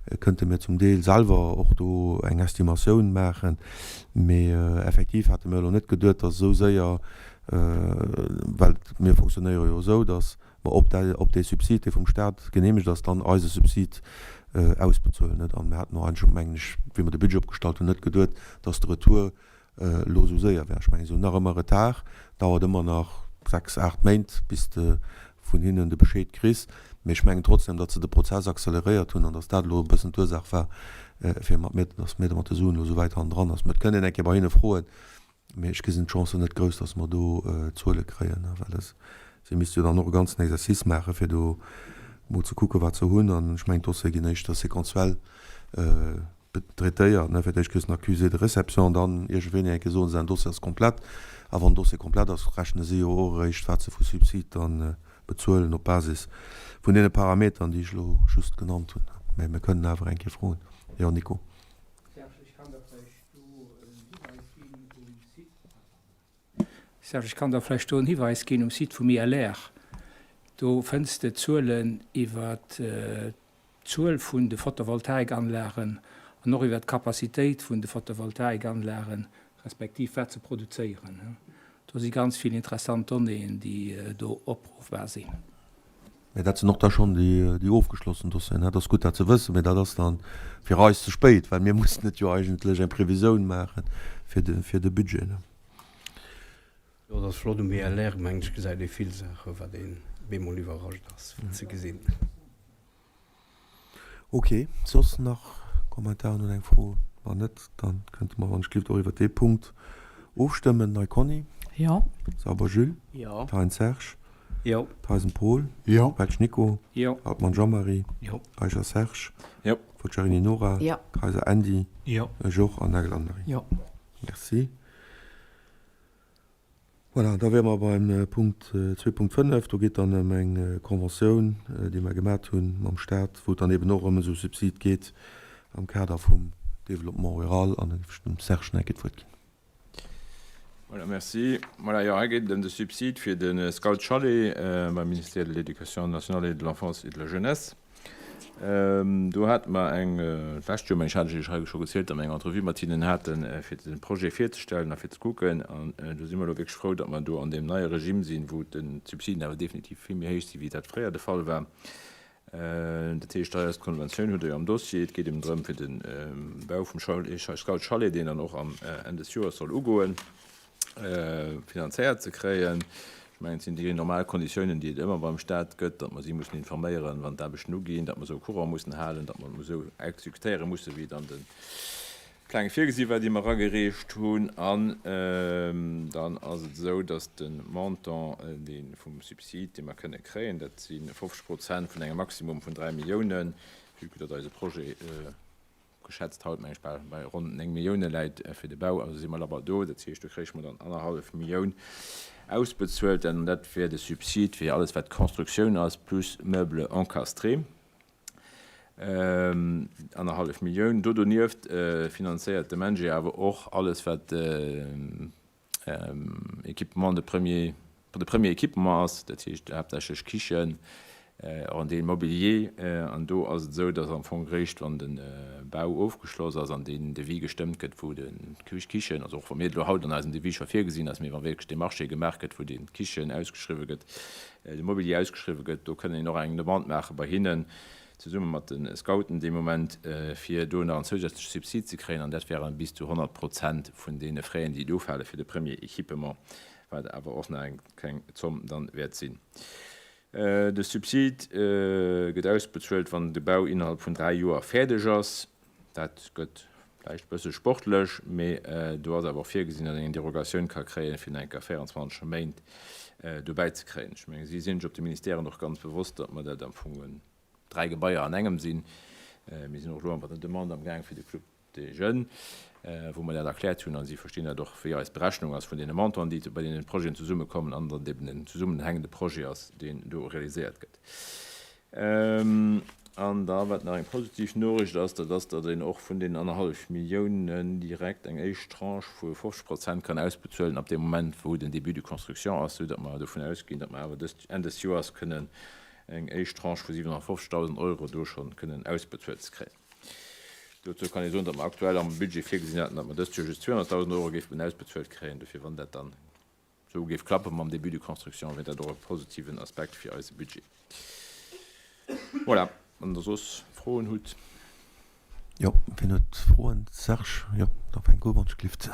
[SPEAKER 1] kënnte mir zum Deel selwer och do eng Estimatioun maachen. Mee effektiv hate mir elo net geduet, dass esou séier, well mir fonctionnéiere jo esou, dass mer op dä op dee Subsid, dee vum Stat geneemegt ass, dann eise Subsid ausbezuelen, net? An mir haten och eigentlech, mengen ech, wéi mer de Budget opgestallt hunn, net geduet, dass de Retour elo esou séier wär. Ech mengen, se hunn nach ëmmer Retard, dauert ëmmer nach 6, 8 Méint, bis de vun hinnen de Bescheed kriss. Mee ech mengen trotzdem, datt se de Prozess acceleréiert hunn an datt dat elo e bëssen d'Ursaach war, fir mat mir, datt mir mat de Suen elo esou wäit hannendran ass. Mä et kënnt een eng Kéier bei hinne froen, mee ech gesinn d'Chancen net grouss, datt mer do Zuele kréien, well si misste jo dann och e ganzen Exercice maachen, fir do mol ze kucken, wat se hunn. An ech mengen, d'Dossiere ginn éischter séquentiell traitéiert, ne, fir d'éischt kriss de en Accusé de réception, dann iergendwéini eng Kéier soen se, den Dossier ass komplett, a wann den Dossier komplett ass, rechne si jo och eréischt, wat se vu Subsid dann bezuelen op Basis vun deene Parametern, déi ech elo just genannt hunn. Mä mir kënnen awer eng Kéier froen. Jo, Nico.
[SPEAKER 8] Serge, ech kann der vläicht do en Hiweis ginn um Site. Serge, ech kann der vläicht do en Hiweis ginn um Site vum ILR. Do fënns de Zuelen iwwer d'Zuel vun de Photovoltaikanlagen an och iwwert d'Capacitéit vun de Photovoltaikanlagen, respektiv wat se produzéieren. Do si ganz vill interessant Donnéeën, déi do opruffbar sinn.
[SPEAKER 1] Mä dat sinn och da schonn déi ofgeschlossen Dossieren. Dat ass gutt, dat ze wëssen, mä dat ass da fir eis ze spéit, well mir mussen et jo eigentlech eng Previsioun maache fir de Budget.
[SPEAKER 3] Jo, dat ass flott. Um ELR, mengen ech, gesäit ee vill Saachen, wat een bemol iwwerrascht ass ze gesinn.
[SPEAKER 1] Ok, soss nach Kommentaren oder eng Fro? Wann net, da kënnte mer wann ech gelift och iwwert dee Punkt ofstëmmen. Nei Conny?
[SPEAKER 9] Jo.
[SPEAKER 1] Sauber Jules?
[SPEAKER 3] Jo.
[SPEAKER 1] Thein Serge?
[SPEAKER 3] Jo.
[SPEAKER 1] Theisen Paul?
[SPEAKER 5] Jo.
[SPEAKER 1] Welsch Nico?
[SPEAKER 8] Jo.
[SPEAKER 1] Altmann Jean-Marie?
[SPEAKER 3] Jo.
[SPEAKER 1] Eicher Serge?
[SPEAKER 7] Jo.
[SPEAKER 1] Forgiarini Nora?
[SPEAKER 6] Jo.
[SPEAKER 1] Kayser Andy?
[SPEAKER 2] Jo.
[SPEAKER 1] Ech och an Nagel Anne-Marie?
[SPEAKER 9] Jo.
[SPEAKER 1] Merci. Voilà, da wäre mer beim Punkt 2.5. Do geet dann ëm eng Conventioun, déi mer gemat hu mam Stat, wou et dann eben och ëm esou Subsid geet am Kader vum Développement rural. An da géif ech dem Serge nach eng Kéier d'Wuert ginn.
[SPEAKER 7] Voilà, merci. Voilà, jo, hei geet et ëm de Subsid fir de Scout Chalet beim Ministère de l'Éducation nationale et de l'Enfance et de la Jeunesse. Do hate mer eng, d'lescht Joer, meng ech, hat ech Iech hei scho gezielt, datt mer eng Entrevue mat hinnen haten, fir de Projet virzestellen a fir ze kucken. An do si mer elo wierklech frou, datt mer do an deem neie Regime sinn, wou d'Subsiden awer definitiv vill méi héich sinn, wéi dat fréier de Fall war. Dat heescht, hei ass d'Konventioun, hutt Der jo am Dossier. Et geet eben drëm, fir de Bau vum Scout Chalet, deen dann och am Enn des Joers soll ugoen, finanzéiert ze kréien. Ech mengen, et sinn déi normal Konditiounen, déi et ëmmer beim Stat gëtt, datt mer si mussen informéieren, wann d'Aarbechten uginn, datt mer se au courant mussen halen, datt mer esou exekutéiere mussen, wéi et an de Pläng virgesi war, déi mer eragereecht hunn. An dann ass et esou, datt de Montant, dee vum Subsid, dee mer kënne kréien, dat si 50 Prozent vun engem Maximum vun 3 Milliounen, vue que datt eise Projet, geschätzt haut meng ech bal bei ronn 9 Millioune läit fir de Bau, also si mer labber do. Dat heescht, do kréiche mer dann annerhallef Millioun ausbezuelt an dat wär de Subsid fir alles wat Constructioun ass plus Meubles encastrés, annerhallef Millioun. Do donieft finanzéiert de MENJE awer och alles wat Équipement de premier, de premier équipement ass, dat heescht haaptsächlech Kichen, och en Deel Mobilier. An do ass et esou, datt am Fong eréischt, wann de Bau ofgeschloss ass an deen Devis gestëmmt gëtt, wou de Kichen, also och wa mir et elo haut an eisem Devis scho virgesinn ass, mee wa wierklech dee Marché gemaach gëtt, wou déi Kichen ausgeschriwwe gëtt, de Mobilier ausgeschriwwe gëtt, do kënnen een och eng Demande maache bei hinnen, zesumme mat de Scouten dee Moment, fir do nach en zousätzleche Subsid ze kréien, an dat wären bis zu 100 Prozent vun deene Fräen, déi do fale fir de Premier Équipement, wat awer och nach eng kleng Zomm dann wäert sinn. De Subsid gëtt ausbezuelt, wann de Bau innerhalb vun 3 Joer fäerdeg ass. Dat gëtt vläicht e bësse sportlech, mee do ass awer och virgesinn, datt een eng Derogatioun ka kréien, fir nach eng Kéier 24 Méint dobäi ze kréien. Ech mengen, si sinn sech op de Ministèren och ganz bewosst, datt mer dat am Fong 3 Gebaier an engem sinn. Mir sinn och elo mat der Demande am Gaang fir de Club des Jeunes, wou mer dat erkläert hunn a si verstinn dat och, wéi eis Berechnung ass vun deene Montanten, déi bei deene Projeten zesummekommen an datt et eben en zesummenhängende Projet ass, deen do realiséiert gëtt. An da, wat nach eng positiv Noriicht ass, dat ass, datt een och vun deenen annerhallef Milliounen direkt eng éischt Tranche vu 50 Prozent kann ausbezuelen ab deem Moment, wou den Début de construction ass, soudatt mer dovun ausginn, datt mer awer dëst Enn des Joers kënnen eng éischt Tranche vu 750.000 Euro do scho kënnen ausbezuelt ze kréien. Dozou kann ee soen, datt mer aktuell am Budget virgesinn haten, datt mer dëst Joer just 200.000 Euro géifen ausbezuelt kréien. Dofir, wann dat dann esou géif klappe mam Début de construction, wier dat och e positiven Aspekt fir eise Budget. Voilà, wann Der soss Froen hutt.
[SPEAKER 1] Jo, wien huet Froen? Serge, jo, da fänk u wann ech glift.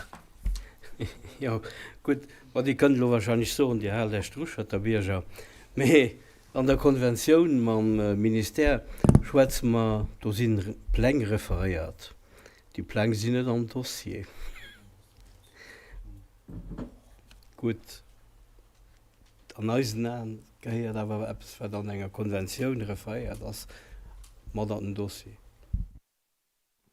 [SPEAKER 3] Jo, gutt, ma Dir kënnt elo wahrscheinlech soen, Dir haalt Iech d'Rucherter Bierger, mee an der Konventioun mam Ministère schwätze mer, do si Pläng referéiert, déi Pläng sinn net am Dossier. Gutt. An eisen Aen gehéiert awer eppes, wat an enger Konventioun referéiert ass, mat an den Dossier.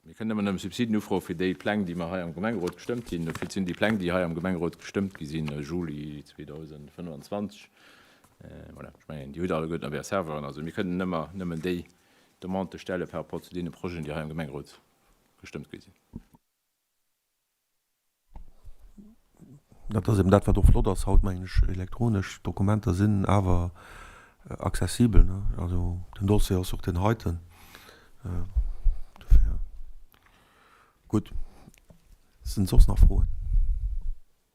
[SPEAKER 7] Mir kënnen ëmmer nëmme Subsiden ufroe fir déi Pläng, déi mer hei am Gemengerot gestëmmt hunn. Dofir sinn déi Pläng, déi hei am Gemengerot gestëmmt gi sinn, Juli 2025, voilà, ech mengen, déi hutt Der alleguerten op Äre Serveuren. Also mir kënnen ëmmer nëmmen déi Demandë stelle par rapport zu deene Projeten, déi hei am Gemengerot gestëmmt gi sinn.
[SPEAKER 1] Dat ass eben dat, wat och flott ass haut, mengen ech, elektronesch Dokumenter sinn awer accessibel, ne? Also den Dossier ass och deen heiten. Dofir, gutt. Sinn soss nach Froen?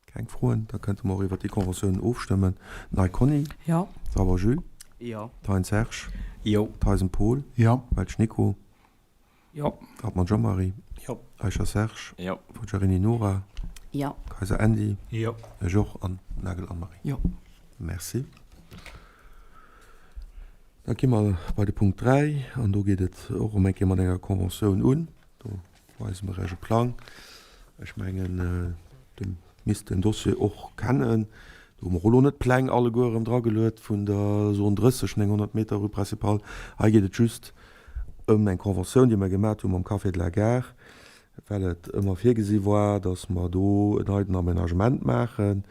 [SPEAKER 1] Keng Froen? Da kënnte mer och iwwert déi Conventioun ofstëmmen. Nei Conny?
[SPEAKER 9] Jo.
[SPEAKER 1] Sauer Jules?
[SPEAKER 3] Jo.
[SPEAKER 1] Thein Serge?
[SPEAKER 3] Jo.
[SPEAKER 1] Theisen Paul?
[SPEAKER 5] Jo.
[SPEAKER 1] Welsch Nico?
[SPEAKER 8] Jo.
[SPEAKER 1] Hartmann Jean-Marie?
[SPEAKER 2] Jo.
[SPEAKER 1] Eicher Serge?
[SPEAKER 7] Jo.
[SPEAKER 1] Forgiarini Nora?
[SPEAKER 6] Jo.
[SPEAKER 1] Kayser Andy?
[SPEAKER 2] Jo.
[SPEAKER 1] Ech och. An Nagel Anne-Marie?
[SPEAKER 9] Jo.
[SPEAKER 1] Merci. Da gi mer bei de Punkt 3, an do geet et och erëm eng Kéier mat enger Conventioun un. Do weise mer Iech e Plang. Ech mengen, Dir misst den Dossier och kennen. Do hu mer och elo net d'Pläng alleguer erëm drageluet vun der Zone 30, 900 Meter Rue Principale. Hei geet et just ëm eng Conventioun, déi mer gemat hu mam Café de la Gare, well et ëmmer virgesi war, dass mer do en neien Aménagement maachen.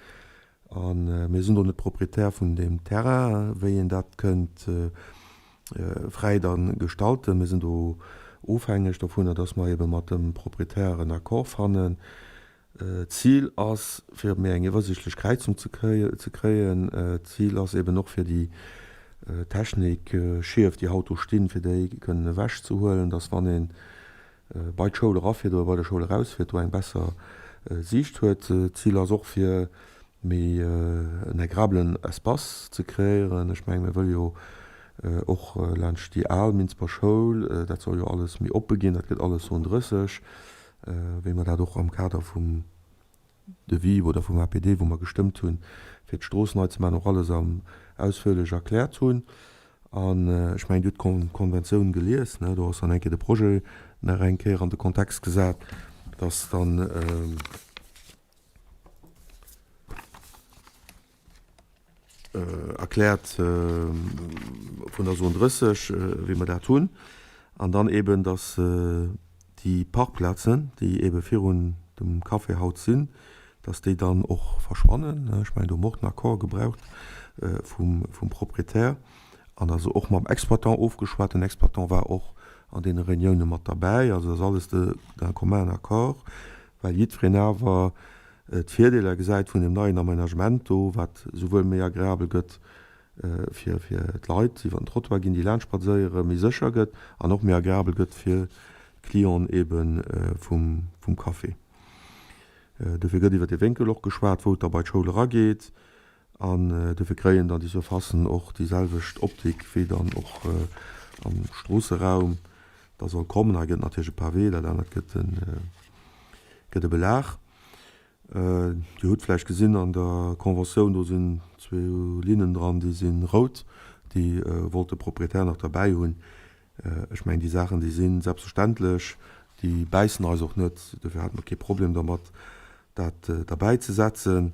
[SPEAKER 1] A mir sinn do net Proprietär vun deem Terrain, wéi een dat kënnt fräi da gestalten. Mir sinn do ofhängeg dovunner, dass mer ebe mat dem Proprietär en Accord fannen. D'Zil ass, fir méi eng iwwersiichtlech Kräizung ze kréien. D'Zil ass eben och, fir déi Technikschief, déi haut do stinn, fir déi kënnen ewechzehuelen, dass wann ee bei d'Schoul erafiert oder bei der Schoul erausfiert, do eng besser Siicht huet. D'Zil ass och, fir méi en agreablen Espace ze kreéieren. Ech mengen, mir wëlle jo och laanscht déi al Minsber Schoul, dat soll jo alles méi oppe ginn, dat gëtt alles Zone 30, wéi mer dat och am Kader vum Devis oder vum APD, wou mer gestëmmt hunn, fir d'Strooss nei ze maachen, och alles am ausführlech erkläert hunn. An ech mengen, Dir hutt d'Konventioun gelies, ne? Do ass dann eng Kéier de Projet nach eng Kéier an de Kontext gesat, dass dann, erkläert vun der Zone 30, wéi mer dat hunn, an dann eben, dass déi Parkplazen, déi ebe virun dem Café haut sinn, dass déi dann och verschwannen. Ech mengen, do hu mer och den Accord gebraucht vum Proprietär an also och mam Exploitant ofgeschwat. Den Exploitant war och an deene Reunioune mat derbäi. Also dat ass alles d'un commun accord, well jiddwereen awer d'Virdeeler gesäit vun deem neien Aménagement do, wat souwuel méi agreabel gëtt fir d'Leit, déi iwwer den Trottoir ginn, déi laanscht spadséieren, méi sécher gëtt an och méi agreabel gëtt fir d'Clienten ebe vum Café. Dofir gëtt iwwer dee Wénkel och geschwat, wou et da bei d'Schoul erageet. An dofir kréien dann déi Surfacen och déi selwecht Optik wéi dann och am Stroosseraum da soll kommen. Hei gëtt natierlech e Pavé, dat anert gëtt e Belag. Dir hutt vläicht gesinn an der Conventioun, do sinn zwou Linnen dran, déi si rout, déi wollt de Proprietär nach derbäi hunn. Ech mengen, déi Saachen, déi si selbstverständlech, déi bäissen eis och net. Dofir hate mer kee Problem dermat, dat derbäi ze setzen.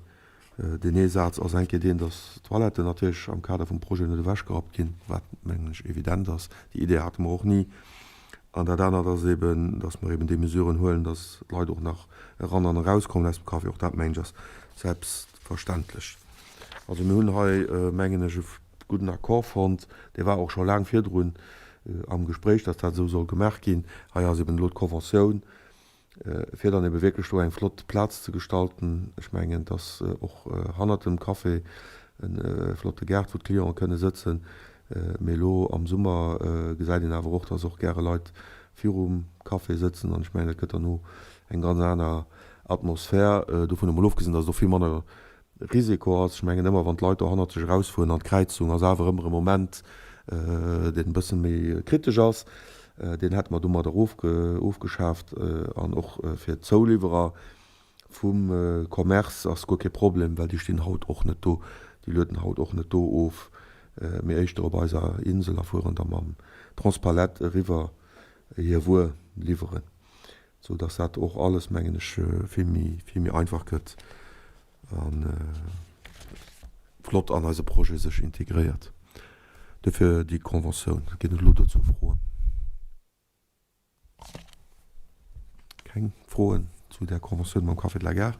[SPEAKER 1] Deen ee Saz ass eng Kéier deen, datt d'Toiletten natierlech am Kader vum Projet net ewechgerappt ginn, wat, mengen ech, evident ass. Déi Idee hate mer och ni. An dat anert ass eben, datt mer eben déi Mesuren huelen, datt d'Leit och nach eran an erauskommen aus dem Café. Och dat, mengen ech, ass selbstverständlech. Also mir hunn hei, mengen ech, e gudden Accord fonnt. Dee war och scho laang virdrun am Gespréich, datt dat esou soll gemaach ginn. Hei ass eben elo d'Conventioun fir dann ebe wierklech do eng flott Plaz ze gestalten. Ech mengen, dass och hannert dem Café e flotte Gaart, wou d'Clienten kënne sëtzen. Mee elo am Summer gesäit een awer och, dass och gäre Leit virum Café sëtzen. An ech mengen, dat gëtt dann no eng ganz aner Atmosphär. Dovun emol ofgesinn, dass et och vill manner Risiko ass, ech mengen ëmmer wann d'Leit do hannerzeg erausfueren an d'Kräizung ass awer ëmmer e Moment, deen e bësse méi kritesch ass. Deen hätte mer domadder ofgeschaaft an och fir d'Zouliwwerer vum Commerce ass guer kee Problem, well déi stinn haut och net do, déi lueden haut och net do of, mee éischter op eiser Insel a fueren da mam Transpalette eriwwer hir Wuer liwweren. Sou dass dat och alles, mengen ech, vill méi, vill méi einfach gëtt a flott an eise Projet sech integréiert. Duerfir déi Conventioun. Ginn et elo dozou Froen? Keng Froen zu där Conventioun mam Café de la Gare?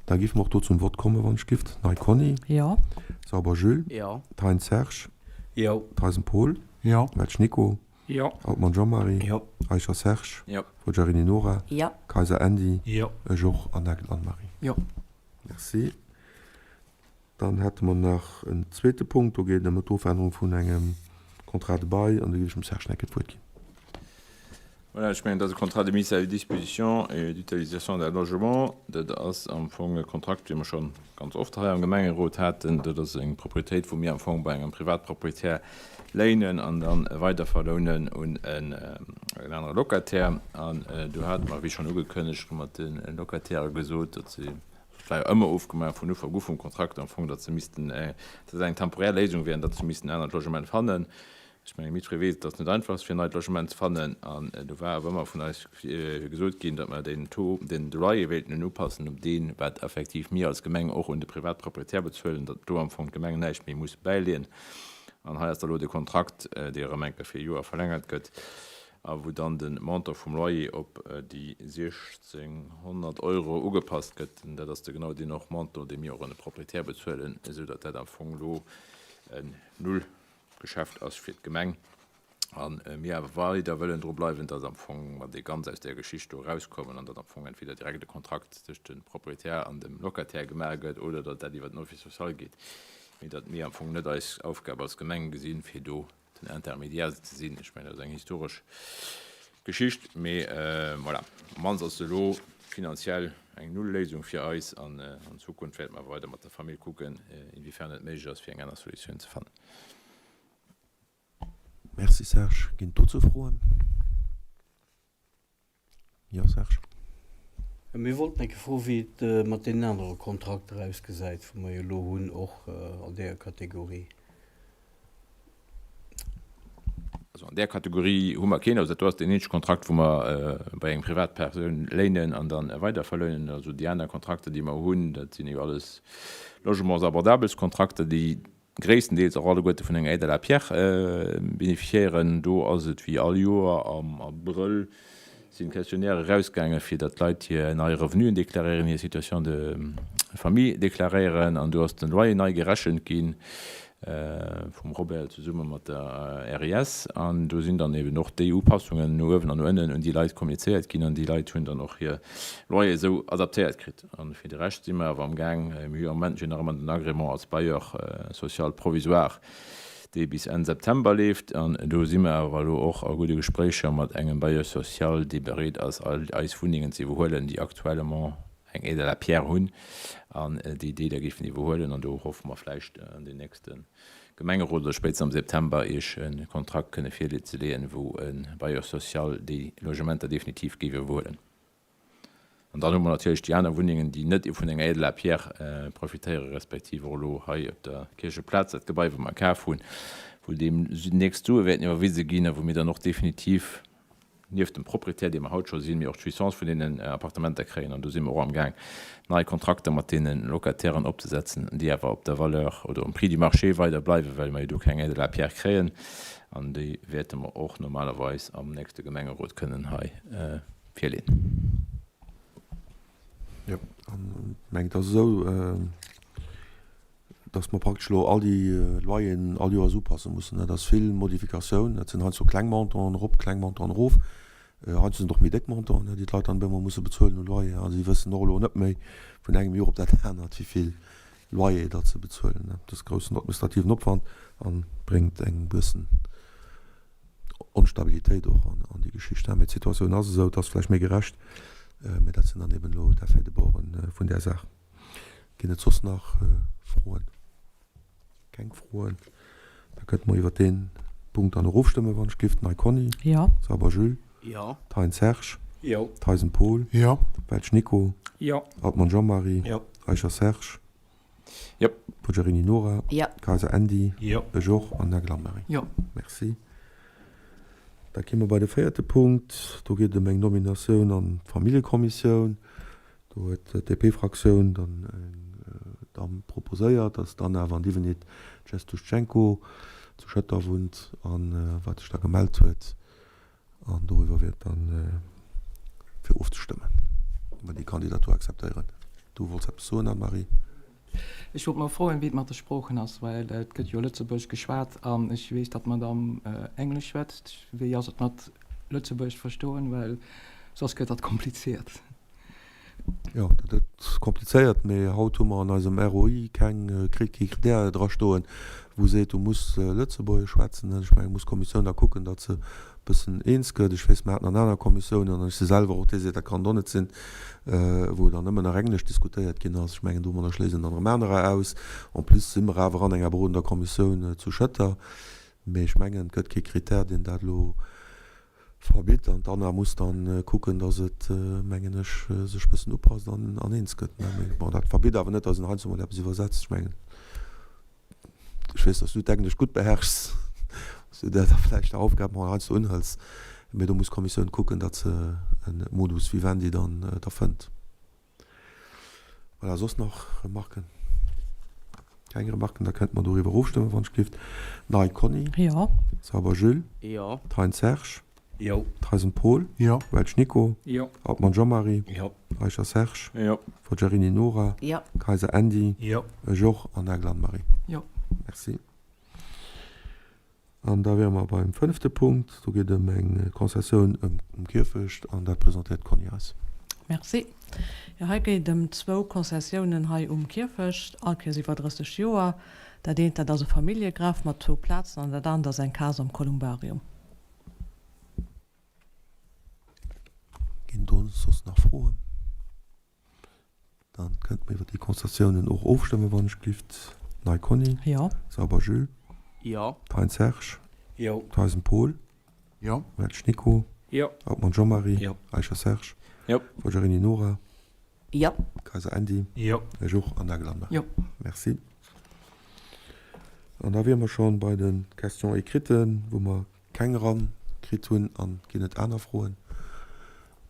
[SPEAKER 1] Da géife mer och do zum Vott kommen, wann ech gift. Ney Conny.
[SPEAKER 9] Jo.
[SPEAKER 1] Sauber Jules.
[SPEAKER 3] Jo.
[SPEAKER 1] Thein Serge.
[SPEAKER 3] Jo.
[SPEAKER 1] Theisen Paul.
[SPEAKER 5] Jo.
[SPEAKER 1] Welsch Nico.
[SPEAKER 8] Jo.
[SPEAKER 1] Altmann Jean-Marie.
[SPEAKER 3] Jo.
[SPEAKER 1] Eicher Serge.
[SPEAKER 7] Jo.
[SPEAKER 1] Forgiarini Nora.
[SPEAKER 6] Jo.
[SPEAKER 1] Kayser Andy.
[SPEAKER 5] Jo.
[SPEAKER 1] Ech och an Nagel Anne-Marie.
[SPEAKER 3] Jo.
[SPEAKER 1] Merci. Dann hätte mer nach en zweete Punkt. Do geet et ëm d'Ofännerung vun engem Contrat de bail an do géif ech dem Serge Neckel d'Wuert ginn.
[SPEAKER 7] Voilà, ech mengen, dat ass e Contrat de mise à disposition et d'utilisation d'un logement. Dat ass am Fong e Kontrakt, dee mer scho ganz oft hei am Gemengerot haten. Dat ass eng Propriétéit, wou mir am Fong bei engem Privatproprietär léinen an da weiderverlounen un en anere Locataire. An do hate mer, wéi schonn ugekënnegt, mat de Locatairë gesot, datt se, dat war jo ëmmer ofgemaach vun Ufank u vum Kontrakt am Fong, datt se missten, datt et eng temporär Léisung wär an datt se missten en anert Logement fannen. Ech mengen, jiddweree weess, et ass net einfach ass, fir en neit Logement ze fannen. An do war awer ëmmer vun eis gesot ginn, datt mer den Taux, den Loyer wéilten un upassen op deen, wat effektiv mir als Gemeng och un de Privatproprietär bezuelen, datt do am Fong d'Gemeng näischt méi muss bäileeën. An hei ass da elo de Kontrakt, dee erëm eng Kéier fir e Joer verlängert gëtt a wou dann de Montant vum Loyer op déi 1.600 Euro ugepasst gëtt. Dat ass de genau deen och Montant, dee mir och un de Proprietär bezuelen, esou datt dat am Fong elo en Null Geschäft ass fir d'Gemeng a mir awer weider wëllen dru bleiwen, datt am Fong mer dee ganz aus där Geschicht do erauskommen an datt am Fong entweder direkt e Kontrakt tëscht dem Proprietär an dem Locataire gemaach gëtt oder datt dat iwwer den Office social geet, mee datt mir am Fong net eis Aufgab als Gemeng gesinn, fir do den Intermédiaire ze sinn. Ech mengen, dat ass eng historesch Geschicht, mee voilà, op d'mannst ass se elo finanziell eng Null-Léisung fir eis an an Zukunft wäerte mer weider mat der Famill kucken, inwiefern et méiglech ass, fir eng aner Solutioun ze fannen.
[SPEAKER 1] Merci Serge. Ginn et dozou Froen? Jo Serge.
[SPEAKER 3] Mir wollten eng Kéier froen, wéi et mat deenen anere Kontrakter ausgesäit, wou mer jo elo hunn, och an deeër Kategorie.
[SPEAKER 7] Also an där Kategorie hu mer keen. Also dat do ass deen eenzege Kontrakt, wou mer bei eng Privatpersoun léinen an dann weiderverlounen. Also déi aner Kontrakter, déi mer hunn, dat sinn jo alles Logements abordables Kontrakter, déi gréisstendeels och alleguerte vun enger Aide à la pierre bénéficiéieren. Do ass et wéi all Joer am Abrëll sinn Questionnaire erausgaangen, fir datt d'Leit hir nei Revenuen deklaréieren, hir Situation de famille deklaréieren an do ass den Loyer nei gerechent gi vum Robert zesumme mat der RIS an do sinn dann eben och déi Upassungen no uewen an no ënnen un déi Leit kommunizéiert ginn an déi Leit hunn dann och hir Loyer esou adaptéiert kritt. An fir de Rescht si mer awer am Gaang, mir hu jo am Moment jo nach ëmmer den Agrément als Bailleur social provisoire, dee bis Enn September leeft. An do si mer awer elo och a gudde Gespréicher mat engem Bailleur social, dee bereet ass, all eis Wunnengen ze iwwerhuelen, déi actuellement eng Aide à la pierre hunn an déi déi da géifen iwwerhuelen. An do hoffe mer vläicht an den nächste Gemengerot oder spéitstens am September Iech e Kontrakt kënne virzeleeën, wou e Bailleur social déi Logementer definitiv géif iwwerhuelen. An dann hu mer natierlech déi aner Wunnengen, déi net vun enger Aide à la pierre profitéieren, respektiv och elo hei op der Kiercheplaz dat Gebai, wou mer kaf hunn, wou deemnächst Sue wäerten iwwerwise ginn a wou mir dann och definitiv nieft dem Proprietär, dee mer haut scho sinn, mir och d'Jouissance vun deenen Appartementer kréien. An do si mer och amgaang, nei Kontrakter mat deene Locatairen opzesetzen, déi awer op der Valeur oder um Prix du marché weider bleiwen, well mer jo do keng Aide à la pierre kréien. An déi wäerte mer och normalerweis am nächste Gemengerot kënnen hei virleeën.
[SPEAKER 1] Jo, an ech mengen, et ass esou, dass mer praktesch elo all déi Loyeren all Joers upasse mussen. Dat ass vill Modifikatioun. Dat sinn heiansdo kleng Montanten erop, kleng Montanten erof. Heiansdo sinn et och méi déck Montanten, déi d'Leit dann op eemol musse bezuelen u Loyer. A si wëssen och elo net méi vun engem Joer op dat anert, wéi vill Loyer datt se bezuelen. Dat ass groussen administrativen Opwand a bréngt eng bëssen Onstabilitéit och an déi Geschicht. Mee d'Situatioun ass esou, et ass vläicht méi gerecht, mee dat sinn dann eben elo d'Effets de bord vun där Saach. Ginn et soss nach Froen? Keng Froen. Da kënnte mer iwwert dee Punkt dann och ofstëmmen, wann ech giff. Nei Conny?
[SPEAKER 9] Jo.
[SPEAKER 1] Sauber Jules?
[SPEAKER 3] Jo.
[SPEAKER 1] Thein Serge?
[SPEAKER 3] Jo.
[SPEAKER 1] Theisen Paul?
[SPEAKER 5] Jo.
[SPEAKER 1] Welsch Nico?
[SPEAKER 8] Jo.
[SPEAKER 1] Altmann Jean-Marie?
[SPEAKER 3] Jo.
[SPEAKER 1] Eicher Serge?
[SPEAKER 7] Jop.
[SPEAKER 1] Poggiarini Nora?
[SPEAKER 6] Jo.
[SPEAKER 1] Kayser Andy?
[SPEAKER 3] Jo.
[SPEAKER 1] Ech och. An Nagel Anne-Marie?
[SPEAKER 9] Jo.
[SPEAKER 1] Merci. Da gi mer bei de véierte Punkt. Do geet et ëm eng Nominatioun an d'Familljekommissioun. Do huet d'DP-Fraktioun dann eng Damm proposéiert, dass d'Anna van Divenit-Jestuschtschenko zu Schëtter wunnt a wat sech da gemellt huet. An doriwwer wier et dann fir ofzestëmmen, ob mer déi Kandidatur akzeptéieren. Du wollts eppes soen, Anne-Marie?
[SPEAKER 9] Ech wollt mol froen, wéi et mat de Sproochen ass, well et gëtt jo Lëtzebuergesch geschwat an ech weess, datt d'Madame Englesch schwätzt. Wéi ass et mat Lëtzebuergesch verstoen, well soss gëtt dat kompliziert.
[SPEAKER 1] Jo, dat gëtt komplizéiert, mee haut hu mer an eisem ROI keng Critère dra stoen, wou seet, du muss Lëtzebuergesch schwätzen. Ech mengen, muss d'Kommissioun da kucken, datt se e bëssen eens gëtt. Ech weess, mer haten an aner Kommissiounen, an ech si selwer och dee seet, dat kann et och net sinn, wou dann nëmmen nach Englesch diskutéiert ginn ass. Ech mengen, domadder schléisst een dann erëm anerer aus. En plus si mer awer an enger berodender Kommissioun zu Schëtter. Mee ech mengen, et gëtt kee Critère, deen dat elo Verbitt an d'Anna muss dann kucken, dass et, mengen ech, sech bëssen upasst an an eens gëtt. Mee bon, dat verbitt awer net, dass een heiansdo mol eppes iwwersetzt. Ech mengen, ech weess, dass du d'Englesch gutt beherrschs. du der da vläicht der Aufgab mol heiansdo unhëls. Mee do muss d'Kommissioun kucken, datt se e Modus vivendi dann da fënnt. Voilà, soss nach Remarken? Keng Remarken, da kënnte mer doriwwer ofstëmmen, wann ech gelift. Ney Conny.
[SPEAKER 10] Jo.
[SPEAKER 1] Sauber Jules.
[SPEAKER 3] Jo.
[SPEAKER 1] Thein Serge.
[SPEAKER 3] Jo.
[SPEAKER 1] Theisen Paul.
[SPEAKER 5] Jo.
[SPEAKER 1] Welsch Nico.
[SPEAKER 8] Jo.
[SPEAKER 1] Altmann Jean-Marie.
[SPEAKER 7] Jo.
[SPEAKER 1] Eicher Serge.
[SPEAKER 7] Jo.
[SPEAKER 1] Forgiarini Nora.
[SPEAKER 6] Jo.
[SPEAKER 1] Kayser Andy.
[SPEAKER 2] Jo.
[SPEAKER 1] Georges an Nagel Anne-Marie.
[SPEAKER 9] Jo.
[SPEAKER 1] Merci. An da wiere mer beim fënnefte Punkt. Do geet et ëm eng Konzessioun um Kierfecht an dat presentéiert d'Conny eis.
[SPEAKER 10] Merci. Jo, hei geet et ëm zwou Konzessiounen hei um Kierfecht, all Kéiers iwwer 30 Joer. Dat eent, dat ass e Familljegraf mat zwou Plazen an dat anert ass eng Case am Kolumbarium.
[SPEAKER 1] Ginn do soss nach Froen? Dann kënnte mer iwwer déi Konstatiounen och ofstëmmen, wann ech glift. Ney Conny.
[SPEAKER 10] Jo.
[SPEAKER 1] Sauber Jules.
[SPEAKER 3] Jo.
[SPEAKER 1] Thein Serge.
[SPEAKER 3] Jo.
[SPEAKER 1] Theisen Paul.
[SPEAKER 5] Jo.
[SPEAKER 1] Welsch Nico.
[SPEAKER 8] Jo.
[SPEAKER 1] Hartmann Jean-Marie.
[SPEAKER 7] Jo.
[SPEAKER 1] Eicher Serge.
[SPEAKER 7] Jo.
[SPEAKER 1] Forgiarini Nora.
[SPEAKER 6] Jo.
[SPEAKER 1] Kayser Andy.
[SPEAKER 2] Jo.
[SPEAKER 1] Ech och an Nagel Anne-Marie.
[SPEAKER 9] Jo.
[SPEAKER 1] Merci. An da wiere mer schonn bei de Questions écrites, wou mer keng eran kritt hunn. An ginn et aner Froen?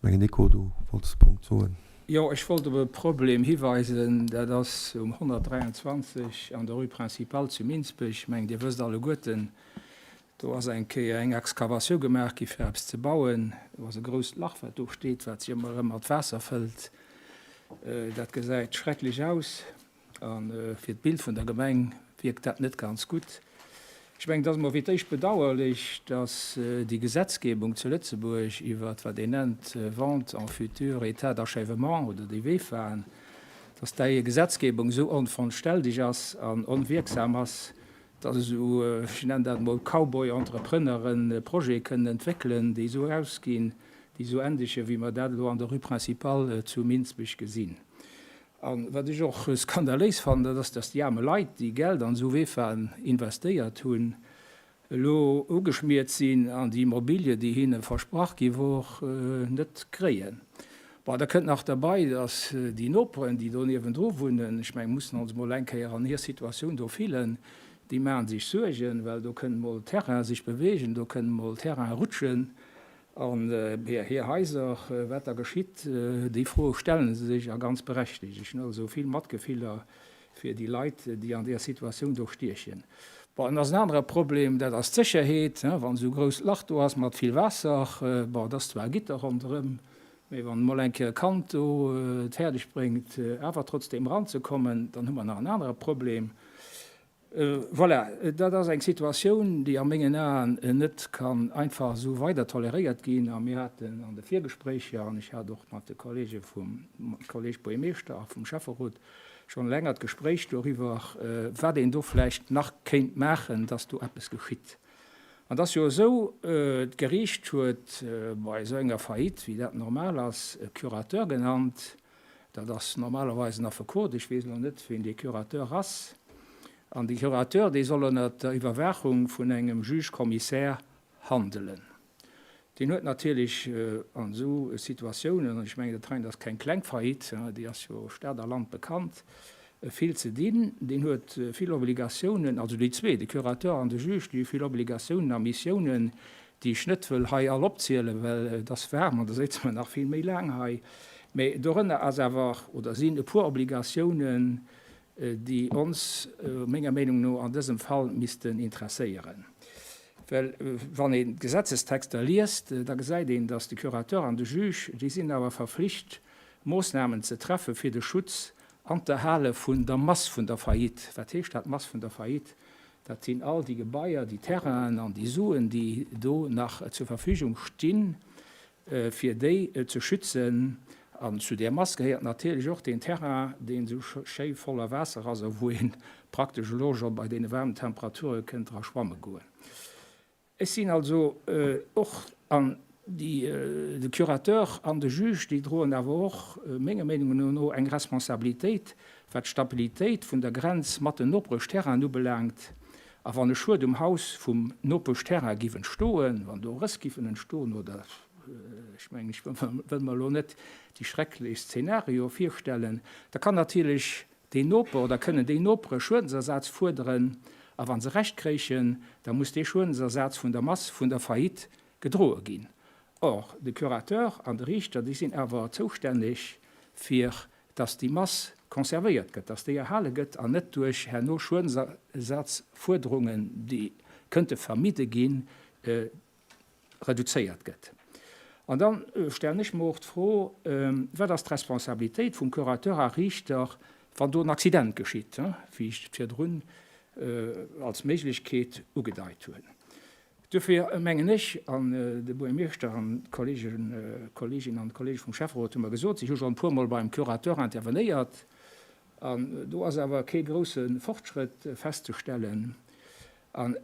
[SPEAKER 1] Mengen Nico, du wollts e Punkt soen.
[SPEAKER 8] Jo, ech wollt op e Problem hiweisen, dat ass um 123 an der Rue Principale zu Minsbech. Ech mengen, Dir wësst alleguerten, do ass eng Kéier eng Excavatioun gemaach gi fir eppes ze bauen. Do ass e grousst Lach, wat do steet, wat sech ëmmer erëm mat Waasser fëllt. Dat gesäit schrecklech aus. A fir d'Bild vun der Gemeng wierkt dat net ganz gutt. Ech mengen, et ass emol fir d'éischt bedauerlech, dass déi Gesetzgebung zu Lëtzebuerg iwwert wat een nennt Vente en futur état d'achèvement oder déi VEFAen, dass déi Gesetzgebung esou onvollständig ass an onwierksam ass, dass esou, ech nennen dat emol Cowboy-Entrepreneuren Projete kënnen entwéckelen, déi esou ausginn, déi esou endegen, wéi mer dat elo an der Rue Principale zu Minsbech gesinn. A wat ech och skandaléis fannen, dat ass, dass déi aarme Leit, déi Geld an esou VEFAen investéiert hunn, elo ugeschmiert sinn an déi Immobilie, déi hinne versprach gi wor, net kréien. Bon, da kënnt nach derbei, dass déi Noperen, déi do niewendru wunnen, ech mengen, mussen ons emol eng Kéier an hir Situatioun do fillen, déi maache sech Suergen, well do kënn emol Terrain sech bewegen, do kënn emol Terrain rutschen. An hir Haiser, wat da geschitt, déi Fro stelle se sech, a ganz berechtigt. Ech hunn also vill Matgefiller fir déi Leit, déi an där Situatioun do stiechen. Bon, en ass en anere Problem, dat ass d'Sécherheet. Wann esou e grousst Lach do ass mat vill Waasser, bon, et ass zwar e Gitter ronderëm, mee wann emol eng Kéier e Kand do et fäerdeg bréngt, awer trotzdeem eranzekommen, dann hu mer nach en anere Problem. Voilà, dat ass eng Situatioun, déi a mengen Aen net kann einfach esou weider toleréiert ginn. A mir haten an de Virgespréicher, an ech hat och mat de Kollege vum Kolleg Buergermeeschter a vum Schäfferot schonn e längert Gespréich doriwwer, wat een do vläicht nach kéint maachen, dass do eppes geschitt. An et ass jo esou, d'Geriicht huet bei esou enger Faillite, wéi dat normal ass, e Curateur genannt. Dat ass normalerweis en Affekot, ech weess elo net, ween dee Curateur ass. An dee Curateur, dee soll ënnert der Iwwerwaachung vun engem Juge-commissaire handelen. Deen huet natierlech an esou Situatiounen, an ech mengen, dat heien ass keng kleng Faillite, déi ass jo Stad a Land bekannt, vill ze dinn. Deen huet vill Obligatiounen, also déi zwee, de Curateur an de Juge, déi hu vill Obligatiounen a Missiounen, déi ech net wëll hei all opzielen, well et ass waarm an da séize mer nach vill méi laang hei. Mä dorënner ass awer, oder sinn e puer Obligatiounen, déi ons menger Meenung no an dësem Fall missten interesséieren. Well wann een d'Gesetzestexter liest, da gesäit een, datt de Curateur an de Juge, déi sinn awer verflicht, Moossnamen ze treffe fir de Schutz an d'Erhale vun der Mass vun der Faillite. Wat heescht dat, Mass vun der Faillite? Dat sinn all déi Gebaier, déi Terrainen an déi Suen, déi do nach zur Verfügung stinn, fir déi ze schützen. An zu där Mass gehéiert natierlech och deen Terrain, deen esou schéi voller Waasser ass a wou ee praktesch elo scho bei deene waarmen Temperature kënnt dra schwamme goen. Ech sinn also och, an déi, de Curateur an de Juge, déi droen awer och menger Meenung no eng Responsabilitéit, wat d'Stabilitéit vun der Grenz mat den Nopeschterrainen ubelaangt. A wann e Schued um Haus vum Nopeschterrain giff entstoen, wann do Rëss giffen entstoen oder, ech mengen, ech wëll mer elo net déi schrecklechst Szenario virstellen, da kann natierlech deen Noper oder kënnen déi Nopere Schuedensersaz fuerderen. A wa se Recht kréichen, da muss dee Schuedensersaz vun der Mass vun der Faillite gedroe ginn. Or, de Curateur an de Riichter, déi sinn awer zoustänneg, fir dass déi Mass conservéiert gëtt, dass déi erhale gëtt an net duerch herno Schuedensersatzfuerderungen, déi kënnte vermidde ginn, reduzéiert gëtt. An da stellen ech mer och d'Fro, Wat ass d'Responsabilitéit vum Curateur a Riichter, wann do en Accident geschitt, wéi ech et virdrun als Méiglechkeet ugedeit hunn? Duerfir mengen ech, an de Buergermeeschter an d'Kolleegen, Kolleeginnen an d'Kolleege vum Schäfferot hu mer gesot, si hu schonn e puermol beim Curateur intervenéiert, an do ass awer kee grousse Fortschrëtt festzestellen. An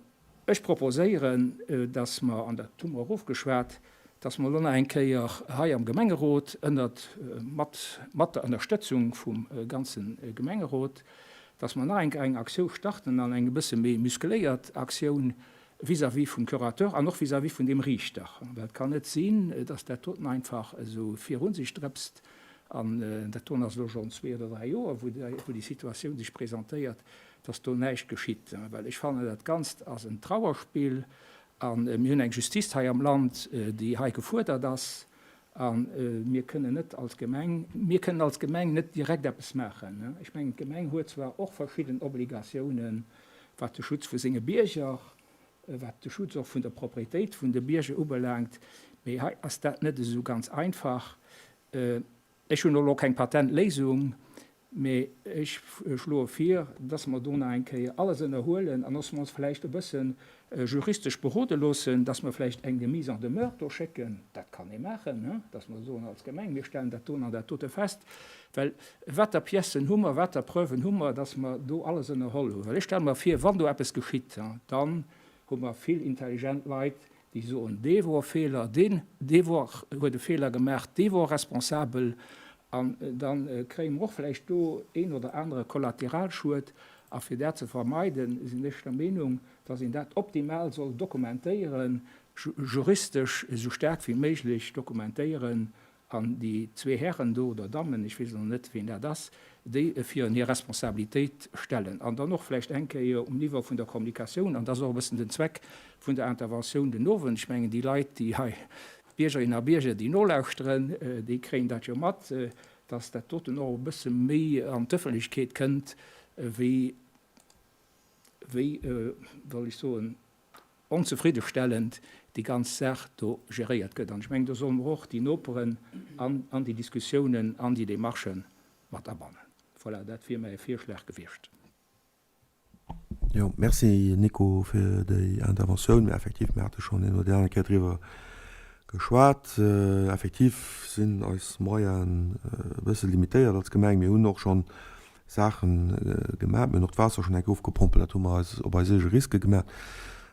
[SPEAKER 8] ech proposéieren, dass mer, an dat hu mer och ofgeschwat, dass mer elo nach eng Kéier hei am Gemengerot ënnert, mat, mat der Ënnerstëtzung vum ganze Gemengerot, dass mer nach eng Kéier eng Aktiou starten an eng e bësse méi muskeléiert Aktioun vis-à-vis vum Curateur an och vis-à-vis vun deem Riichter. Well et kann net sinn, dass dat doten einfach esou virun sech drëpst. An dat doen ass elo schonn zwee oder dräi Joer, wou déi Situatioun sech presentéiert, dass do näischt geschitt. Well ech fannen, dat Ganzt ass en Trauerspill. A mir hunn eng Justice hei am Land, déi hei gefuerdert ass. A mir kënnen net als Gemeng, mir kënnen als Gemeng net direkt eppes maachen. Ech mengen, d'Gemeng huet zwar och verschidden Obligatiounen, wat de Schutz vu senge Bierger, wat de Schutz och vun der Propriétéit vun de Bierger ubelaangt, mee hei ass dat net esou ganz einfach. Ech hunn elo keng Patentléisung, mee ech schloe vir, dass mer do nach eng Kéier alles ënnerhuelen an dass mer ons vläicht e bësse juristesch berode loossen, dass mer vläicht eng Mise en demeure do schécken. Dat kann ee maachen, dass mer soen als Gemeng, mir stellen dat doen an dat dote fest. Well wat der Piècen hu mer, wat der Preuven hu mer, dass mer do alles ënnerholl hunn. Well ech stelle mer vir, wann do eppes geschitt, dann hu mer vill intelligent Leit, déi soen, dee wor e Feeler, deen, dee wor, huet e Feeler gemaach, dee wor responsabel. An da kréie mer och vläicht do een oder anere Kollateralschued. A fir dat ze vermeiden, sinn ech der Meenung, dass een dat optimal soll dokumentéieren, juristesch esou staark wéi méiglech dokumentéieren, An déi zwee Hären do, oder Dammen, ech weess elo net, ween dat ass, déi virun hir Responsabilitéit stellen. An dann och vläicht eng Kéier um Niveau vun der Kommunikatioun, an dat ass och e bëssen den Zweck vun der Interventioun den Owend, ech mengen, déi Leit, déi hei, d'Biergerinnen a Bierger, déi nolauschteren, déi kréien dat jo mat, dass dat doten och e bësse méi an d'Ëffentlechkeet kënnt, wéi, wéi soll ech soen, onzefriddestellend déi ganz Saach do geréiert gëtt. An ech mengen, do solle mer och déi Noperen an an déi Diskussiounen, an déi Démarchë mat abannen. Voilà, dat wier mäi Virschlag gewiescht.
[SPEAKER 1] Jo, merci Nico fir déi Interventioun. Mee effektiv, mir hate schonn een oder déi aner Kéier driwwer geschwat. Effektiv sinn eis Moyenen e bësse limitéiert als Gemeng. Mir hunn och schonn Saachen gemaat. Mir hunn och d'Waasser schonn eng Kéier ofgepompelt, dat hu mer eis op eis eege Risque gemaat.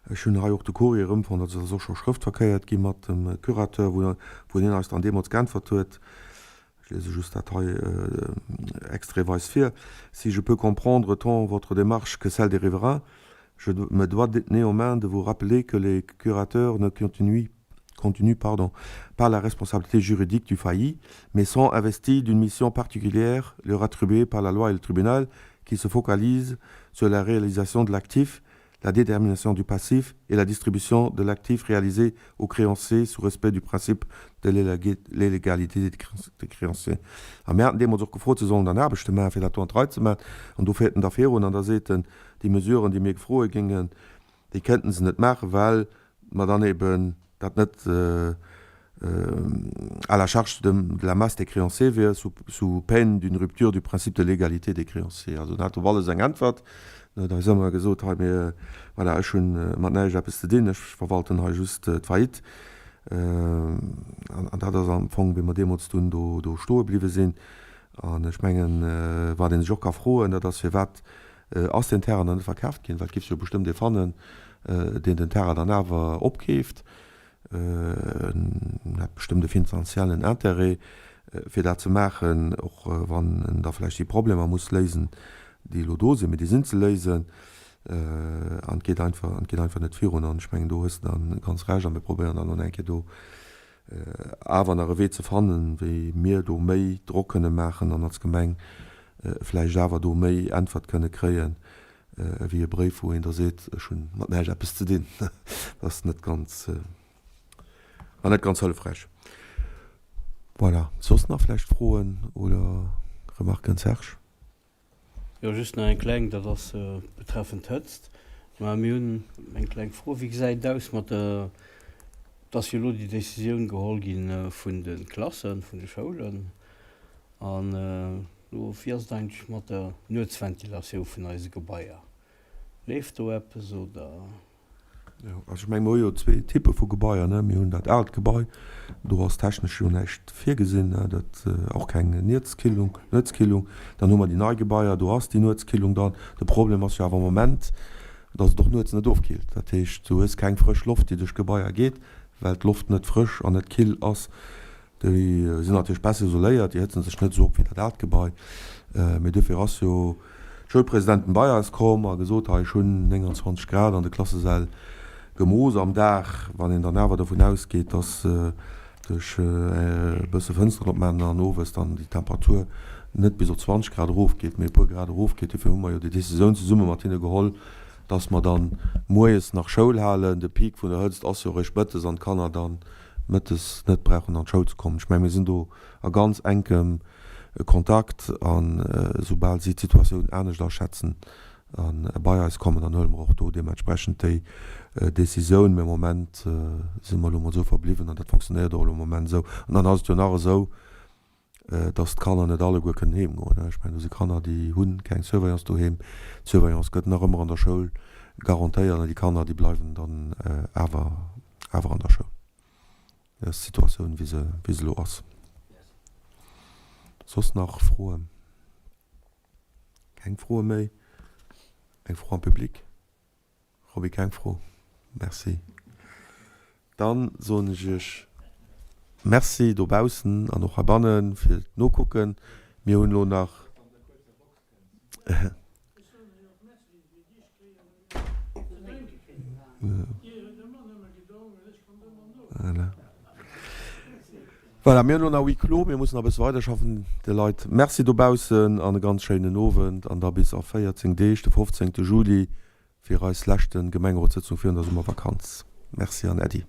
[SPEAKER 1] Ech hunn hei och de Courrier erëmfonnt, also et ass och scho Schrëftverkéiert gi mat dem Curateur, wou wou hien eis dann deemools geäntwert huet, ech liese just dat hei extraitweis vir, Si je peux comprendre tant votre démarche que celle des riverains, je me dois néanmoins de vous rappeler que les curateurs ne continuent contenu pardon, par la responsabilité juridique du failli, mais sont investis d'une mission particulière leur attribuée par la loi et le tribunal qui se focalise sur la réalisation de l'actif, la détermination du passif et la distribution de l'actif réalisé aux créanciers sous respect du principe de l'illégalité des créanciers. A mir haten deemools och gefrot, se sollen dann Aarbechte maachen, fir dat do an d'Rei ze maachen. An do féiert en da virun an da seet en, déi Mesuren, déi mir gefroe géingen, déi kënnten se net maachen, well mer dann eben dat net à la charge de la masse des créanciers wier, sous peine d'une rupture du principe de l'égalité des créanciers. Also en hat op alles eng Äntwert. En huet eis ëmmer gesot, hei mir, voilà, ech hunn mat näischt eppes ze dinn, ech verwalten hei just d'Faillite. An dat ass am Fong, wéi mer deemools dunn do stoe bliwwe sinn. An ech mengen, wat ee sech och ka froen, dat ass, firwat Ass deen Terrain dann net verkaaft ginn? Well et géif sech jo bestëmmt ee fannen, deen den Terrain dann awer opkeeft. En hätt bestëmmt e finanziellen Intérêt, fir dat ze maachen, och wann en da vläicht déi Problemer muss léisen, déi elo do sinn. Mee déi sinn ze léisen an et geet einfach, an et geet einfach net virun. An ech mengen, do hues de dann ganz Recht. A mir probéieren dann elo nach eng Kéier do awer nach e Wee ze fannen, wéi mir do méi Drock kënne maachen an als Gemeng vläicht awer do méi Äntwert kënne kréien. Ewéi e Bréif, wou een da seet, ech hunn mat näischt eppes ze dinn. Dat ass net ganz, war net ganz hëllefräich. Voilà. Soss nach vläicht Froen oder Remarken? Serge?
[SPEAKER 3] Jo, just nach eng kleng, dat ass betreffend d'Hëtzt. Mä mir hunn eng kleng Fro, Wéi gesäit et aus mat der, et ass jo elo déi Décisioun geholl gi vun de Klassen, vun de Schoulen, an elo, wéi ass et eigentlech mat der Nuetsventilatioun vun eise Gebaier? Leeft do eppes oder?
[SPEAKER 1] Jo, also ech menge mer hu jo zwee Typpe vu Gebaier, ne. Mir hunn dat aalt Gebai, do ass technesch jo näischt virgesinn, ne, dat och keng Nuetskillung, Nuetskillung. Dann hu mer déi nei Gebaier, do ass déi Nuetskillung dann. De Problem ass jo awer am Moment, datt et och nuets net ofkillt. Dat heescht, du hues keng frësch Loft, déi duerch d'Gebaier geet, well d'Loft net frësch an net kill ass. Déi sinn natierlech besser isoléiert, déi hëtzen sech net esou op wéi dat aalt Gebai. Mee duerfir ass jo d'Schoulpresidenten bei eis komm a gesot, hei ech hunn 29 Grad an de Klassesäll gemooss am Dag. Wann een dann awer dovun ausgeet, dass duerch e bësse Fënsteren opmaachen an owes dann déi Temperatur net bis op 20 Grad erofgeet, mee e puer Grad erofgeet. Duerfir hu mer jo déi Decisioun zesumme mat hinne geholl, dass mer dann moies nach Schoul halen. De Peak vun der Hëtzt ass jo eréischt mëttes an d'Kanner dann mëttes net brauchen an d'Schoul ze kommen. Ech mengen, mir sinn do a ganz enkem Kontakt an esoubal si d'Situatioun anescht aschätzen a bei eis kommen, dann huele mer och do deementsprechend déi Décisioun. Mee am Moment si mer elo emol esou verbliwwen an dat fonctionnéiert och elo am Moment esou. An dann ass et jo nach esou, dass d'Kanner net alleguer kënnen heem goen. Ech mengen, do si Kanner, déi hu keng Surveillance doheem. D'Surveillance gëtt nach ëmmer an der Schoul garantéiert an déi Kanner, déi bleiwen dann awer awer an der Schoul. Dat ass d'Situatioun, wéi se, wéi se elo ass. Soss nach Froen? Keng Froe méi? Eng Fro am Public? Roby, keng Fro? Merci. Dann soen ech Iech Merci dobaussen an och heibanne fir d'Nokucken. Mir hunn elo nach. Voilà, mir hunn elo nach huis clos, mir mussen nach e bësse weiderschaffen. De Leit Merci dobaussen an e ganz schéinen Owend an da bis a 14 Deeg, de 15 Juli, fir eis leschte Gemengerotssëtzung virun der Summervakanz. Merci an Äddi.